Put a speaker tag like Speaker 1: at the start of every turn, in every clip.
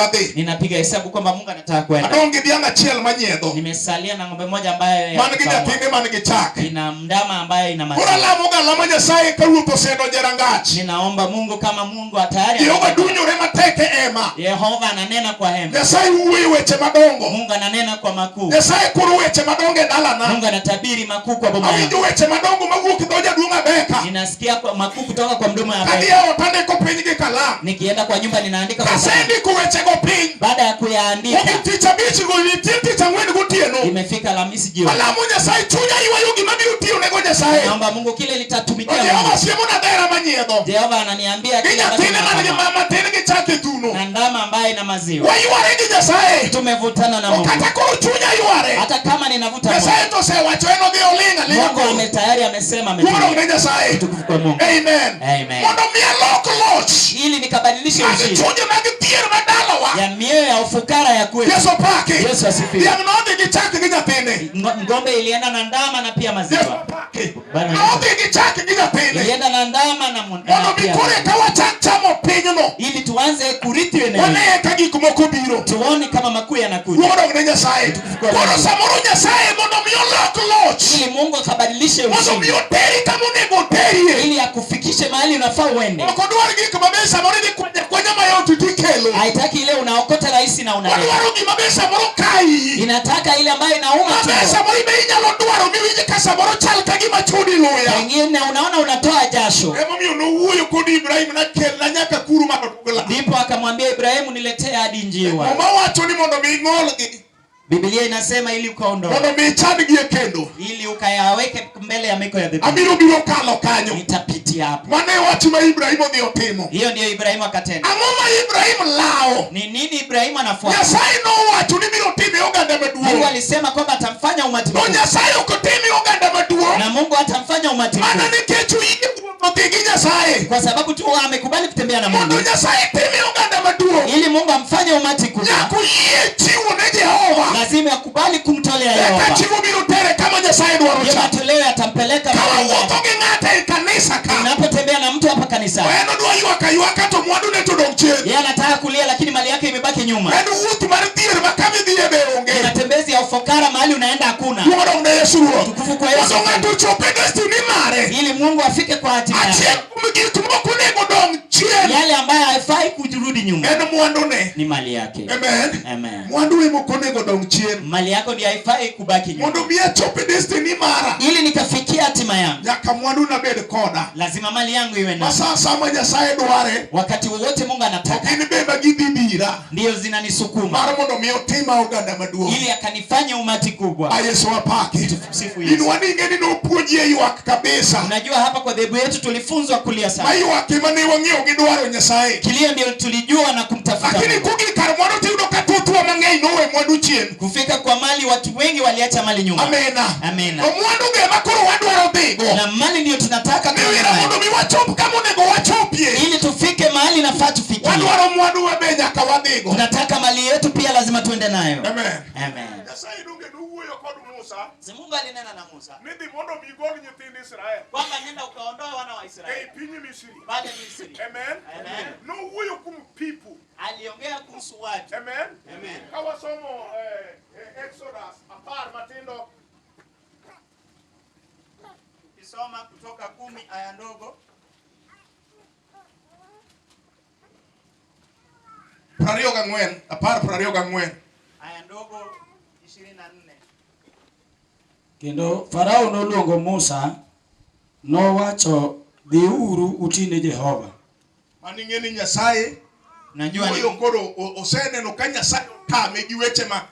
Speaker 1: Adhi.
Speaker 2: Ninapiga hesabu kwamba Mungu anataka kwenda.
Speaker 1: Adong' gi dhiang' achiel manyiedho.
Speaker 2: Nimesalia na ng'ombe moja ambayo
Speaker 1: Man gi nyathine man gi chak.
Speaker 2: Ina ndama ambayo ina
Speaker 1: Koro
Speaker 2: maziwa.
Speaker 1: alamo ga alama Nyasaye ka ruoth osedonjo e rangach.
Speaker 2: Ninaomba Mungu kama Mungu tayari.
Speaker 1: Jehova dunyore matek e hema.
Speaker 2: Yehova ananena kwa hema.
Speaker 1: Nyasaye wuoyo weche madongo.
Speaker 2: Mungu ananena kwa makuu.
Speaker 1: Nyasaye koro weche madongo e dalana.
Speaker 2: Mungu anatabiri makuu kwa boma
Speaker 1: Awinjo
Speaker 2: yangu.
Speaker 1: weche madongo mawuok e dho jaduong' Abeka.
Speaker 2: Ninasikia kwa makuu kutoka kwa mdomo ya
Speaker 1: Kadhi
Speaker 2: Abeka.
Speaker 1: e ot andiko piny gi kalam.
Speaker 2: Nikienda kwa nyumba ninaandika kwa kalamu.
Speaker 1: Kasendiko wechego piny.
Speaker 2: Baada ya kuyaandika
Speaker 1: Mogik tich abich go nitie tich ang'wen gotieno.
Speaker 2: imefika Alhamisi jioni.
Speaker 1: Alamo Nyasaye chunya ywayo gima biro tiyo nego Nyasaye.
Speaker 2: Naomba Mungu kile
Speaker 1: To
Speaker 2: litatumikia
Speaker 1: Jehova
Speaker 2: Mungu.
Speaker 1: siemona dhera manyiedho.
Speaker 2: Jehova ananiambia
Speaker 1: Gi
Speaker 2: kile ambacho
Speaker 1: nyathine man gi
Speaker 2: ninakama.
Speaker 1: mama tin gi chak e thuno.
Speaker 2: Na ndama ambaye ina maziwa.
Speaker 1: Wayware gi Nyasaye.
Speaker 2: Tumevutana na
Speaker 1: To
Speaker 2: Mungu.
Speaker 1: kata koro chunya yware.
Speaker 2: Hata kama ninavuta Mungu.
Speaker 1: Nyasaye to osewacho en odhi oling' aling'a
Speaker 2: Mungu
Speaker 1: koro.
Speaker 2: ame tayari amesema
Speaker 1: Wuoro
Speaker 2: ametulia.
Speaker 1: ne Nyasaye.
Speaker 2: Utukufu kwa Mungu.
Speaker 1: Amen.
Speaker 2: Amen.
Speaker 1: Mondo mi alok loch
Speaker 2: Ili nikabadilishe
Speaker 1: mag
Speaker 2: ushindi
Speaker 1: chunje mag dhier madalawa.
Speaker 2: ya mioyo ya ufukara ya kwetu.
Speaker 1: Yesu opaki.
Speaker 2: Yesu asifiwe.
Speaker 1: Dhiang' nodhi gi chak gi nyathine.
Speaker 2: Ng'ombe ilienda na ndama na pia
Speaker 1: Yesu
Speaker 2: maziwa.
Speaker 1: opaki.
Speaker 2: Bwana Yesu.
Speaker 1: Nodhi gi chak gi nyathine.
Speaker 2: Ilienda na ndama na na
Speaker 1: Mondo mi
Speaker 2: pia
Speaker 1: koro
Speaker 2: maziwa.
Speaker 1: eka wachak chamo pinyno.
Speaker 2: Ili tuanze kurithi eneo hili.
Speaker 1: Waneye ka gik moko biro.
Speaker 2: Tuone kama makuu yanakuja.
Speaker 1: Luor dog ne Nyasaye.
Speaker 2: kwa
Speaker 1: Koro
Speaker 2: Mungu.
Speaker 1: samoro Nyasaye mondo mi olok loch.
Speaker 2: Ili Mungu akabadilishe
Speaker 1: Mondo mi
Speaker 2: ushindi.
Speaker 1: oteri kama onego oterie.
Speaker 2: Ili akufikishe mahali unafaa uende.
Speaker 1: Ok odwar gik mabe samoro idhi kwanya kwanya mayot tikelo.
Speaker 2: Haitaki ile unaokota rahisi na unaleta.
Speaker 1: Odwaro gima be samoro kayi.
Speaker 2: Inataka ile ambayo inauma
Speaker 1: Mabe
Speaker 2: tumbo.
Speaker 1: samoro be inyalo dwaro miwinj ka samoro chal ka gima chudi luya.
Speaker 2: Pengine unaona unatoa jasho.
Speaker 1: Emomiyo nowuoyo kod Ibrahim nakelna nyaka kuru mar odugla.
Speaker 2: Ndipo akamwambia Ibrahimu, niletee hadi njiwa.
Speaker 1: Muma wacho ni mondo mi ing'olgi,
Speaker 2: Biblia inasema ili ukaondoe,
Speaker 1: mondo mi ichandgi e kendo.
Speaker 2: ili ukayaweke mbele ya miko ya dhabihu.
Speaker 1: Abiro biro kalo kanyo.
Speaker 2: Nitapitia hapo.
Speaker 1: Mano e wach ma Ibrahim odhi otimo.
Speaker 2: Hiyo ndiyo Ibrahimu akatenda.
Speaker 1: Ang'o ma Ibrahim lawo?
Speaker 2: Ni nini Ibrahimu anafuata?
Speaker 1: Nyasaye nowacho ni biro time oganda
Speaker 2: Mungu
Speaker 1: maduong'.
Speaker 2: alisema kwamba atamfanya umati
Speaker 1: To
Speaker 2: mkuu,
Speaker 1: Nyasaye ok otime oganda maduong'
Speaker 2: na Mungu atamfanya umati
Speaker 1: mana
Speaker 2: mkuu
Speaker 1: nikech oyie wuotho dhi gi Nyasaye.
Speaker 2: kwa sababu tu amekubali kutembea na
Speaker 1: Mondo
Speaker 2: Mungu.
Speaker 1: Nyasaye time oganda maduong'
Speaker 2: Ili Mungu amfanye umati kubwa,
Speaker 1: nyaka oyie chiwo ne Jehova.
Speaker 2: lazima akubali kumtolea
Speaker 1: Eka
Speaker 2: Yehova.
Speaker 1: chiwo biro tere kama Nyasaye dwaro
Speaker 2: Hiyo
Speaker 1: cha.
Speaker 2: matoleo yatampeleka
Speaker 1: Ka
Speaker 2: mahali
Speaker 1: wawuotho
Speaker 2: yake.
Speaker 1: gi ng'ato e kanisa ka,
Speaker 2: Unapotembea na mtu hapa
Speaker 1: to
Speaker 2: kanisani,
Speaker 1: en odwa ywak aywaka to mwandune to odong' chien.
Speaker 2: yeye anataka kulia, lakini mali yake imebaki nyuma.
Speaker 1: En wuoth mar dhier ma kama idhiye be onge.
Speaker 2: Kuna tembezi ya ufukara, mahali unaenda hakuna.
Speaker 1: Duong' odong' ne Yesu Ruoth.
Speaker 2: Utukufu kwa Yesu.
Speaker 1: Mondo ng'ato ochop e destiny mare,
Speaker 2: Ili Mungu afike kwa hatima yake.
Speaker 1: achiel kuom gik moko onego dong' chien
Speaker 2: Yale ambayo haifai kurudi nyuma
Speaker 1: en mwandune.
Speaker 2: ni mali yake.
Speaker 1: Amen.
Speaker 2: Amen.
Speaker 1: Mwandu ema ok onego dong' chien.
Speaker 2: Mali yako ndiyo haifai kubaki nyuma.
Speaker 1: Mondo mi achop e destiny mara,
Speaker 2: Ili nikafikia hatima yangu,
Speaker 1: nyaka mwanduna bed koda.
Speaker 2: lazima mali yangu iwe
Speaker 1: Ma
Speaker 2: na.
Speaker 1: sa asaya ma Nyasaye dware,
Speaker 2: Wakati wowote Mungu
Speaker 1: to
Speaker 2: anataka,
Speaker 1: gin be ma gidhi bira
Speaker 2: ndiyo zinanisukuma
Speaker 1: mar mondo mi otima oganda maduong'.
Speaker 2: ili akanifanye umati kubwa.
Speaker 1: A Yesu wapaki.
Speaker 2: Sifu
Speaker 1: In
Speaker 2: Yesu.
Speaker 1: waning'e ni nopuonji e ywak kabisa.
Speaker 2: Unajua, hapa kwa dhehebu yetu tulifunzwa kulia
Speaker 1: Ma
Speaker 2: sana.
Speaker 1: ywak ema ne wang'eyo gi dwaro Nyasaye.
Speaker 2: Kilio ndio tulijua na kumtafuta
Speaker 1: Lakini
Speaker 2: Mungu.
Speaker 1: kogik kar mwandu tiyudo ka thothwa mang'eny nowe mwandu chien.
Speaker 2: Kufika kwa mali, watu wengi waliacha mali nyuma.
Speaker 1: Amena.
Speaker 2: Amena.
Speaker 1: To mwandu go ema koro wadwaro dhigo.
Speaker 2: Na mali ndiyo tunataka
Speaker 1: Miwira
Speaker 2: kuwa nayo.
Speaker 1: mondo mi wachop kama onego wachopie.
Speaker 2: ili tufike mahali nafaa tufikie.
Speaker 1: Wadwaro mwandu wa be nyaka wadhigo.
Speaker 2: Tunataka mali yetu pia lazima tuende nayo.
Speaker 1: Amen.
Speaker 2: Amen.
Speaker 1: Nyasaye donge nowuoyo kod Musa
Speaker 2: Si Mungu alinena na Musa
Speaker 1: ni dhi mondo mi igol nyithind Israel
Speaker 2: kwamba nenda ukaondoe wana wa
Speaker 1: ei
Speaker 2: Israeli
Speaker 1: piny Misri.
Speaker 2: pale Misri.
Speaker 1: Amen.
Speaker 2: Amen.
Speaker 1: Nowuoyo kuom people.
Speaker 2: Aliongea kuhusu watu.
Speaker 1: Amen.
Speaker 2: Amen.
Speaker 1: Ka wasomo Exodus apar matindo
Speaker 2: Ukisoma Kutoka 10 aya ndogo
Speaker 1: 24, apar 24.
Speaker 2: aya ndogo 24.
Speaker 3: Kendo Farao noluongo Musa, nowacho, dhiuru utine Jehova.
Speaker 1: Mano ing'e ni Nyasaye
Speaker 2: Najua
Speaker 1: wuoyo
Speaker 2: ni
Speaker 1: koro oseneno ka Nyasaye otame gi weche ma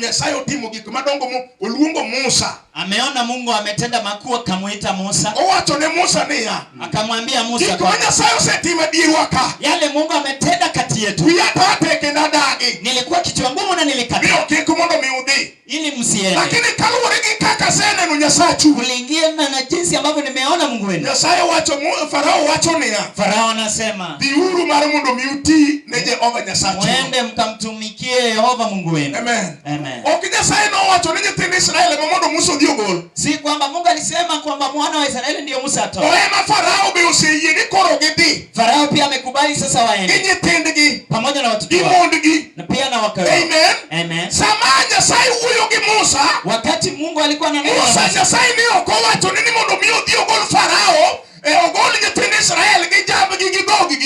Speaker 1: Nyasaye otimo gik madongo mo oluongo Musa.
Speaker 2: ameona Mungu ametenda makuu, akamuita Musa,
Speaker 1: Owacho ne Musa niya,
Speaker 2: akamwambia Musa
Speaker 1: gik ma
Speaker 2: kwamba
Speaker 1: Nyasaye osetimo e dierwa ka,
Speaker 2: yale Mungu ametenda kati yetu,
Speaker 1: wiya to atek kendo adagi.
Speaker 2: nilikuwa kichwa ngumu na
Speaker 1: Ni
Speaker 2: nilikataa,
Speaker 1: ok kik mondo mi udhi.
Speaker 2: ili msi Msiende.
Speaker 1: Lakini kaluwore gi kaka aseneno Nyasachu.
Speaker 2: Kulingana na jinsi ambavyo nimeona Mungu wenu.
Speaker 1: Nyasaye wacho, Farao wacho niya,
Speaker 2: Farao anasema
Speaker 1: dhiuru mar mondo mi uti ne Jehova Nyasachu.
Speaker 2: mwende mkamtumikie Yehova Mungu wenu.
Speaker 1: Amen.
Speaker 2: Amen.
Speaker 1: Ok Nyasaye nowacho ni nyithind Israel ema mondo Musa odhi ogol.
Speaker 2: Si kwamba Mungu alisema kwamba mwana wa Israeli ndiyo Musa
Speaker 1: To
Speaker 2: atoe.
Speaker 1: ema Farao be oseyie ni koro gidhi
Speaker 2: Farao pia amekubali sasa
Speaker 1: gi
Speaker 2: waende
Speaker 1: nyithindgi
Speaker 2: pamoja na
Speaker 1: gi
Speaker 2: watoto wao
Speaker 1: mondgi.
Speaker 2: na pia na wake wao.
Speaker 1: Amen.
Speaker 2: Amen.
Speaker 1: Sama Nyasaye wuoyo gi Musa,
Speaker 2: Wakati Mungu alikuwa ananena na
Speaker 1: Musa
Speaker 2: Musa,
Speaker 1: Nyasaye ne ok owacho ni mondo mi odhi ogol Farao, ogol nyithind Israel gi jambgi gi dhoggi,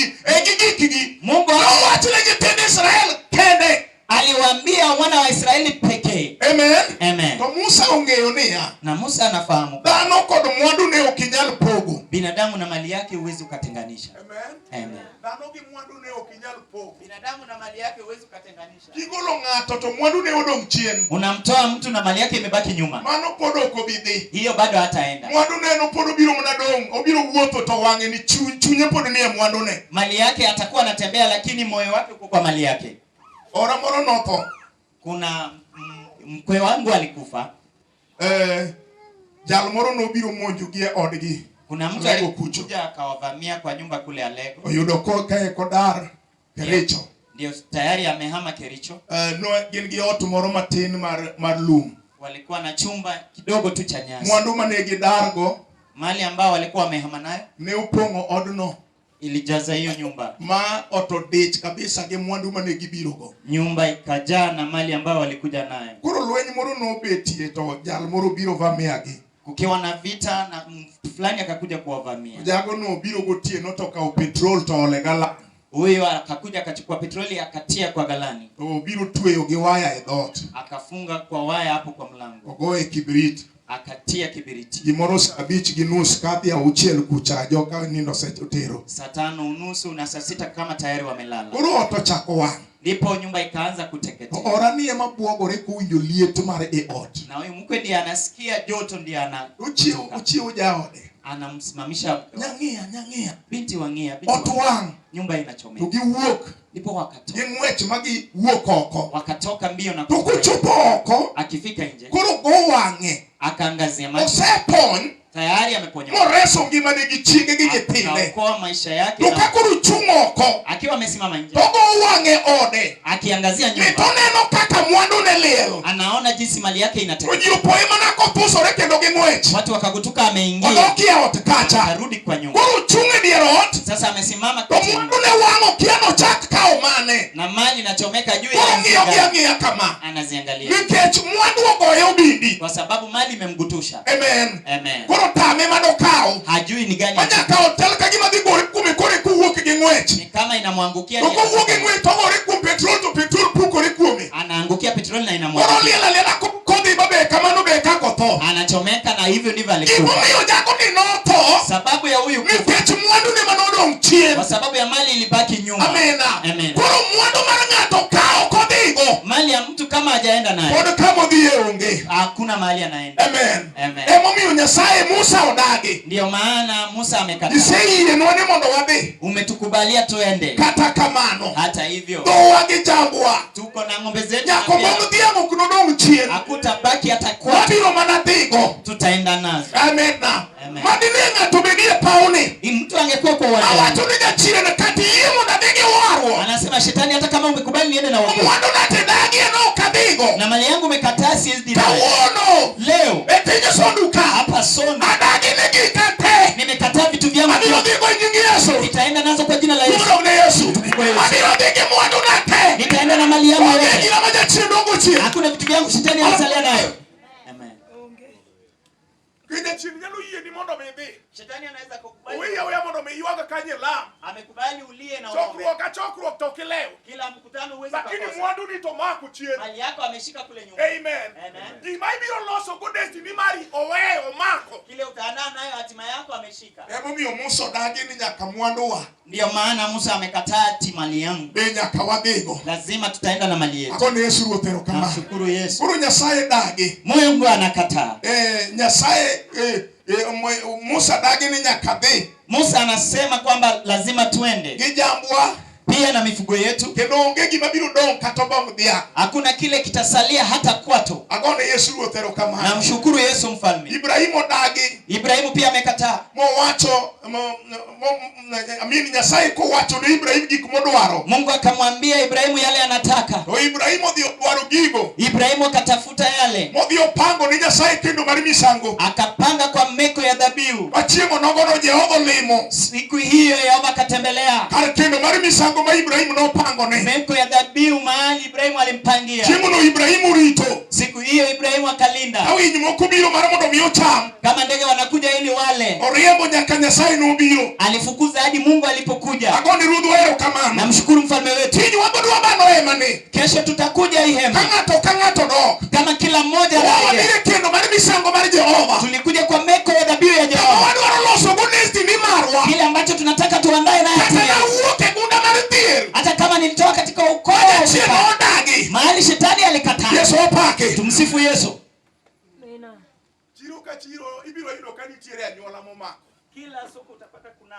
Speaker 1: gi gikgi.
Speaker 2: Mungu
Speaker 1: Nowacho ne nyithind Israel kende.
Speaker 2: aliwaambia wana wa Israeli pekee.
Speaker 1: Amen.
Speaker 2: Amen.
Speaker 1: To Musa ong'eyo niya,
Speaker 2: Na Musa anafahamu
Speaker 1: dhano kod mwandu ne ok inyal pogo.
Speaker 2: binadamu na mali yake huwezi ukatenganisha.
Speaker 1: Amen.
Speaker 2: Amen.
Speaker 1: Dhano gi mwandu ne ok inyal pogo.
Speaker 2: Binadamu na mali yake huwezi ukatenganisha.
Speaker 1: Kigolo ng'ato to mwandu ne odong' chien.
Speaker 2: Unamtoa mtu na mali yake imebaki nyuma,
Speaker 1: Mano pod ok obi dhi.
Speaker 2: hiyo bado hataenda.
Speaker 1: Mwandu ne no pod obiro mana dong', obiro wuotho to wang'e ni chunye pod nie mwandu ne.
Speaker 2: Mali yake atakuwa anatembea, lakini moyo wake uko kwa mali yake.
Speaker 1: Ora moro notho.
Speaker 2: Kuna mkwe wangu alikufa.
Speaker 1: Jal moro nobiro monjogi e odgi.
Speaker 2: Kuna mtu
Speaker 1: Alego kucho.
Speaker 2: alikuja akawavamia kwa nyumba kule Alego,
Speaker 1: Oyudo ka kodar Kericho.
Speaker 2: ndio tayari amehama Kericho.
Speaker 1: No gin gi ot moro matin mar lum.
Speaker 2: Walikuwa na chumba kidogo tu cha nyasi.
Speaker 1: Mwandu mane gidargo
Speaker 2: Mali ambao walikuwa wamehama nayo
Speaker 1: ne opong'o odno
Speaker 2: ilijaza hiyo nyumba,
Speaker 1: ma ot odich kabisa gi mwandu mane gibirogo.
Speaker 2: nyumba ikajaa na mali ambayo walikuja nayo.
Speaker 1: Koro lweny moro nobetie to jal moro biro vamiagi.
Speaker 2: Kukiwa na vita na mtu fulani akakuja kuwavamia.
Speaker 1: Jago no obiro gotieno to okawo petrol to ole galan.
Speaker 2: Huyo akakuja akachukua petroli akatia kwa galani,
Speaker 1: To obiro tweyo gi waya e dhoot.
Speaker 2: akafunga kwa waya hapo kwa mlango,
Speaker 1: Ogoye kibrit.
Speaker 2: akatia kibiriti.
Speaker 1: Gimoro saa 5:30 kadhi auchiel kucha joka nindo osetero.
Speaker 2: Saa 5:30 na saa 6 kama tayari wamelala,
Speaker 1: Koro ot ochako wang'.
Speaker 2: ndipo nyumba ikaanza
Speaker 1: To
Speaker 2: kuteketea.
Speaker 1: ora ni ema bwogore kowinjo liet mar i ot.
Speaker 2: Na huyu mkwe ndiye anasikia joto, ndiye
Speaker 1: Ochiewo ochiewo jaode.
Speaker 2: anamsimamisha mke wake.
Speaker 1: Nyang'iya nyang'iya.
Speaker 2: Binti wang'ia, binti
Speaker 1: Ot
Speaker 2: wang'ia.
Speaker 1: wang'.
Speaker 2: Nyumba
Speaker 1: To
Speaker 2: inachomeka.
Speaker 1: giwuok
Speaker 2: Ndipo wakatoka,
Speaker 1: gi ng'wech ma giwuok oko.
Speaker 2: wakatoka mbio na
Speaker 1: To
Speaker 2: kutoka.
Speaker 1: kochopo oko,
Speaker 2: Akifika nje
Speaker 1: koro go wang'e.
Speaker 2: akaangazia macho,
Speaker 1: Osepony
Speaker 2: tayari ameponyoka,
Speaker 1: moreso ngimane gi chiege gi nyithinde.
Speaker 2: akaokoa maisha yake
Speaker 1: To ka
Speaker 2: na,
Speaker 1: koro ochung' oko,
Speaker 2: akiwa amesimama nje
Speaker 1: to go wang'e ode.
Speaker 2: akiangazia
Speaker 1: Ni
Speaker 2: nyumba,
Speaker 1: to neno kaka mwandu ne liel.
Speaker 2: anaona jinsi mali yake
Speaker 1: To
Speaker 2: inateketea.
Speaker 1: ji opoye mana kothusore kendo gi ng'wech.
Speaker 2: Watu wakagutuka, ameingia,
Speaker 1: Odok e ot kacha.
Speaker 2: akarudi kwa nyumba.
Speaker 1: Koro ochung' e dier ot,
Speaker 2: Sasa amesimama
Speaker 1: to
Speaker 2: kati ya
Speaker 1: mwandu
Speaker 2: nyumba
Speaker 1: ne wang' okia nochak kawo mane.
Speaker 2: na mali inachomeka juu
Speaker 1: Koro
Speaker 2: ya
Speaker 1: ng'iyo gi
Speaker 2: mziga,
Speaker 1: ang'iya kama.
Speaker 2: anaziangalia
Speaker 1: Nikech mwandu ogoye obindi.
Speaker 2: kwa sababu mali imemgutusha.
Speaker 1: Amen.
Speaker 2: Amen.
Speaker 1: Koro tame manokawo.
Speaker 2: Hajui ni gani
Speaker 1: Onya kawo tel ka gima dhi gore kuome koro eka owuok gi ng'wech.
Speaker 2: ni kama inamwangukia,
Speaker 1: To kowuok gi ng'wech to ogore kuom petrol to petrol pukore kuome.
Speaker 2: anaangukia petroli na
Speaker 1: Koro
Speaker 2: inamwangukia,
Speaker 1: oliel aliela kodhi maber kamano be kaka otho.
Speaker 2: anachomeka na hivyo ndivyo alikufa.
Speaker 1: Gimomiyo jagoni notho
Speaker 2: Sababu ya huyu kufa,
Speaker 1: nikech mwandu ne manodong' chien.
Speaker 2: kwa sababu ya mali ilibaki nyuma.
Speaker 1: Amena.
Speaker 2: Amen.
Speaker 1: Koro mwandu mar ng'ato ka ok odhigo,
Speaker 2: Mali ya mtu kama hajaenda nayo,
Speaker 1: pod kamodhiye onge.
Speaker 2: hakuna mahali anaenda.
Speaker 1: Amen.
Speaker 2: Amen.
Speaker 1: Emomiyo Nyasaye Musa odagi.
Speaker 2: Ndiyo maana Musa amekataa.
Speaker 1: Iseyienwa ni mondo wadhi.
Speaker 2: Umetukubalia tuende.
Speaker 1: Kata kamano,
Speaker 2: Hata hivyo
Speaker 1: dhowa gi jambwa
Speaker 2: tuko na ng'ombe zetu na
Speaker 1: nyako
Speaker 2: pia
Speaker 1: mong dhiang' ok nodong' chien.
Speaker 2: hakutabaki hata kwa,
Speaker 1: Wabiro mana dhigo.
Speaker 2: tutaenda nazo.
Speaker 1: Amena.
Speaker 2: Amen.
Speaker 1: Madine ng'ato bedie pawni.
Speaker 2: Mtu angekuwa kwa uwanja,
Speaker 1: Awacho ni jachien kata iyie mondo adhi gi warruok.
Speaker 2: anasema shetani, hata kama umekubali niende na wokovu
Speaker 1: Mwandu na tedagie no ok adhigo.
Speaker 2: na mali yangu umekataa, siwezi nayo.
Speaker 1: Kawuono
Speaker 2: Leo
Speaker 1: e piny Sondu ka
Speaker 2: hapa Sondu
Speaker 1: adagi ni gika te.
Speaker 2: nimekataa vitu vyangu
Speaker 1: Abiro
Speaker 2: vyote,
Speaker 1: dhigo e nying Yesu.
Speaker 2: nitaenda nazo kwa jina la Yesu,
Speaker 1: Duong' ne Yesu. Abiro dhi gi mwandu na te.
Speaker 2: nitaenda na mali yangu
Speaker 1: Onge
Speaker 2: yote.
Speaker 1: gima ma jachien dongo chien.
Speaker 2: Hakuna vitu vyangu shetani anasalia nayo. Amen.
Speaker 1: Ki jachien nyalo yieni mondo mi idhi.
Speaker 2: Shetani anaweza kukubali,
Speaker 1: Oweyi aweya mondo mi ywag kanyo e lam.
Speaker 2: amekubali ulie na uombe.
Speaker 1: Chokruok ka chokruok to ok ilew.
Speaker 2: Kila mkutano huwezi
Speaker 1: Lakini
Speaker 2: kukosa.
Speaker 1: mwandu ni to mako chien.
Speaker 2: Mali yako ameshika kule nyuma.
Speaker 1: Amen.
Speaker 2: Amen.
Speaker 1: Gima ibiro loso go destiny mari oweyo omako.
Speaker 2: Kile utaandaa nayo hatima yako ameshika.
Speaker 1: Emomiyo Musa odagi ni nyaka mwanduwa
Speaker 2: Ndiyo maana Musa amekataa ati mali yangu,
Speaker 1: be nyaka wadhigo.
Speaker 2: lazima tutaenda na mali yetu.
Speaker 1: Agone Yesu Ruoth erokamano.
Speaker 2: Namshukuru Yesu.
Speaker 1: Koro Nyasaye dagi.
Speaker 2: Mungu anakataa.
Speaker 1: Nyasaye Musa dagi ni nyaka dhi
Speaker 2: Musa anasema kwamba lazima tuende
Speaker 1: gi jambwa
Speaker 2: Pia na mifugo yetu.
Speaker 1: Kendo onge gima biro dong' kata obong dhiang'.
Speaker 2: Hakuna kile kitasalia hata kwato.
Speaker 1: Agone Yesu Ruoth erokamano.
Speaker 2: Namshukuru Yesu mfalme.
Speaker 1: Ibrahim odagi.
Speaker 2: Ibrahimu pia amekataa.
Speaker 1: Mowacho amin Nyasaye kowacho ne Ibrahim gik modwaro.
Speaker 2: Mungu akamwambia Ibrahimu yale anataka.
Speaker 1: To Ibrahim odhi odwaro gigo.
Speaker 2: Ibrahimu akatafuta yale.
Speaker 1: Modhi opango ne Nyasaye kendo mar misango.
Speaker 2: Akapanga kwa meko ya dhabihu.
Speaker 1: Machieng'o nogono Jehova olimo.
Speaker 2: Siku hiyo Yehova akatembelea
Speaker 1: Kar kendo mar misango ma Ibrahim nopangone.
Speaker 2: meko ya dhabihu mahali Ibrahimu alimpangia.
Speaker 1: Chieng'ono Ibrahim orito.
Speaker 2: Siku hiyo Ibrahimu akalinda.
Speaker 1: Ka winy moko biro mar mondo mi ocham.
Speaker 2: Kama ndege wanakuja ili wale,
Speaker 1: Oriembo nyaka Nyasaye nobiro.
Speaker 2: alifukuza hadi Mungu alipokuja.
Speaker 1: Agone Ruodhwa erokamano.
Speaker 2: Namshukuru mfalme wetu.
Speaker 1: Kiny wabodwa bano hema ni.
Speaker 2: Kesho tutakuja hii
Speaker 1: Ka
Speaker 2: hema
Speaker 1: ng'ato ka ng'ato dok.
Speaker 2: kama kila mmoja
Speaker 1: Wa
Speaker 2: anarejea.
Speaker 1: wabiro e kendo mar misango mar Jehova.
Speaker 2: Tulikuja kwa meko ya dhabihu ya
Speaker 1: Kama
Speaker 2: Jehova,
Speaker 1: wadwaro loso go nesti ni marwa.
Speaker 2: kile ambacho tunataka tuandae naye
Speaker 1: Kata
Speaker 2: hatia.
Speaker 1: nawuok e gunda mar dhier.
Speaker 2: Hata kama nilitoka katika ukoo wa
Speaker 1: Jachien
Speaker 2: ukoo,
Speaker 1: nodagi.
Speaker 2: mahali shetani alikataa.
Speaker 1: Yesu opaki.
Speaker 2: Tumsifu Yesu.
Speaker 1: Chiro ka chiro ibiro yudo ka nitiere anyuola momako.
Speaker 2: Kila soko utapata kuna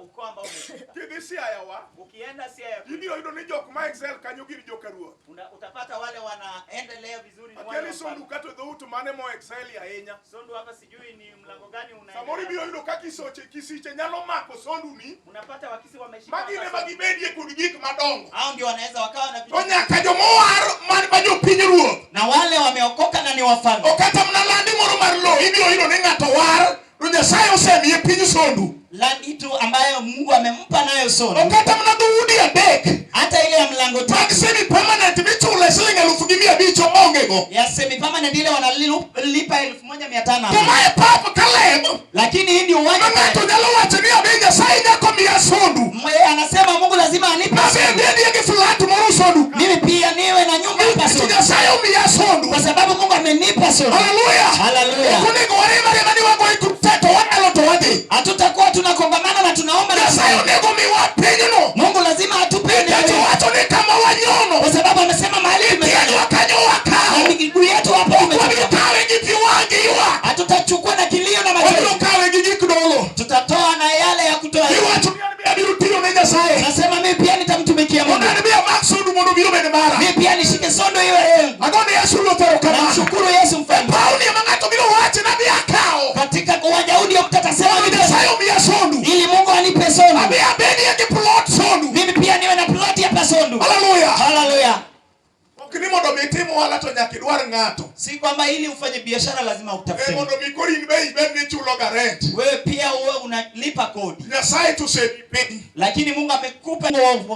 Speaker 2: ukoo ambao umeshika.
Speaker 1: Kidhi Siaya wa,
Speaker 2: Ukienda Siaya
Speaker 1: ibiro yudo ni jok ma excel kanyo gin joka ruoth.
Speaker 2: utapata wale wanaendelea vizuri ni wale
Speaker 1: Akiani
Speaker 2: wa
Speaker 1: Sondu kata dhout mane mo excel ahinya.
Speaker 2: Sondu hapa sijui ni mlango gani
Speaker 1: Samoro ibiro yudo ka kisoche kisiche nyalo mako Sondu ni
Speaker 2: Unapata wakisi wameshika
Speaker 1: ma gin ema gibedie kod gik madongo.
Speaker 2: hao ndio wanaweza wakawa na
Speaker 1: To
Speaker 2: vitu.
Speaker 1: nyaka jomowar man ma jopiny ruoth.
Speaker 2: Na wale wameokoka na ni wafalme.
Speaker 1: Ok kata mana landi moro mar lowo ibiro yudo ni ng'ato war to Nyasaye osemiye piny Sondu.
Speaker 2: Landi tu ambayo Mungu amempa nayo Sondu.
Speaker 1: Ok kata mana dhoudi adek
Speaker 2: Hata ile ya mlango
Speaker 1: mag
Speaker 2: tatu
Speaker 1: semi permanent michule siling 1500 onge go.
Speaker 2: ya semi permanent ile wanalipa 1500.
Speaker 1: To mae pap Kaleb
Speaker 2: Lakini hii ndio
Speaker 1: ma
Speaker 2: uwanja
Speaker 1: ng'ato
Speaker 2: pale.
Speaker 1: nyalo wacho ni abe Nyasaye nyako miya Sondu.
Speaker 2: Yeye anasema Mungu lazima anipe
Speaker 1: Mabe
Speaker 2: Sondu.
Speaker 1: abedie gi flat moro Sondu.
Speaker 2: Mimi pia niwe na nyumba hapa
Speaker 1: Nikech
Speaker 2: Sondu.
Speaker 1: Nyasaye omiya Sondu.
Speaker 2: Kwa sababu Mungu amenipa Sondu.
Speaker 1: Haleluya.
Speaker 2: Haleluya.
Speaker 1: Ok onego warem arema ni wago e crusade to wanyalo to wadhi.
Speaker 2: Hatutakuwa tunakongamana na tunaomba na
Speaker 1: Nyasaye onego miwa pinyno.
Speaker 2: Mungu lazima atupe eneo
Speaker 1: Nikech
Speaker 2: hili.
Speaker 1: owacho ni kama wanyono.
Speaker 2: Kwa sababu amesema mahali
Speaker 1: Tiendwa
Speaker 2: tumetoka
Speaker 1: kanyo
Speaker 2: na
Speaker 1: wakawo.
Speaker 2: miguu yetu hapo
Speaker 1: Wabiro
Speaker 2: tumetoka.
Speaker 1: kawe gi pi wang' gi ywak.
Speaker 2: Hatutachukua na kilio na
Speaker 1: Wabiro
Speaker 2: machozi.
Speaker 1: kawe gi gik dolo.
Speaker 2: Tutatoa na yale ya kutoa.
Speaker 1: Iwacho ni an be abiro tiyo ne Nyasaye.
Speaker 2: Nasema mimi pia nitamtumikia
Speaker 1: Mondo
Speaker 2: Mungu.
Speaker 1: an be amak Sondu mondo obiro obed mara.
Speaker 2: Mimi pia nishike Sondu iwe yangu.
Speaker 1: Agone Yesu Ruoth erokamano.
Speaker 2: Namshukuru Yesu mfalme.
Speaker 1: Pawni ema ng'ato biro wacho ni adhi akawo.
Speaker 2: Katika uwanja huu ndio mtu atasema
Speaker 1: Mondo
Speaker 2: mimi
Speaker 1: Nyasaye omiya Sondu.
Speaker 2: ili Mungu anipe Sondu.
Speaker 1: Abi abedie gi plot Sondu.
Speaker 2: Mimi pia niwe na ploti hapa Sondu.
Speaker 1: Haleluya.
Speaker 2: Haleluya.
Speaker 1: Ok ni mondo mi itim ohala to nyaka idwar ng'ato.
Speaker 2: Si kwamba ili ufanye biashara lazima
Speaker 1: E
Speaker 2: utafute.
Speaker 1: mondo mi koro in be ibed ni ichulo ga rent.
Speaker 2: Wewe pia uwe unalipa kodi.
Speaker 1: Nyasaye to osemiyi piny.
Speaker 2: Lakini Mungu amekupa.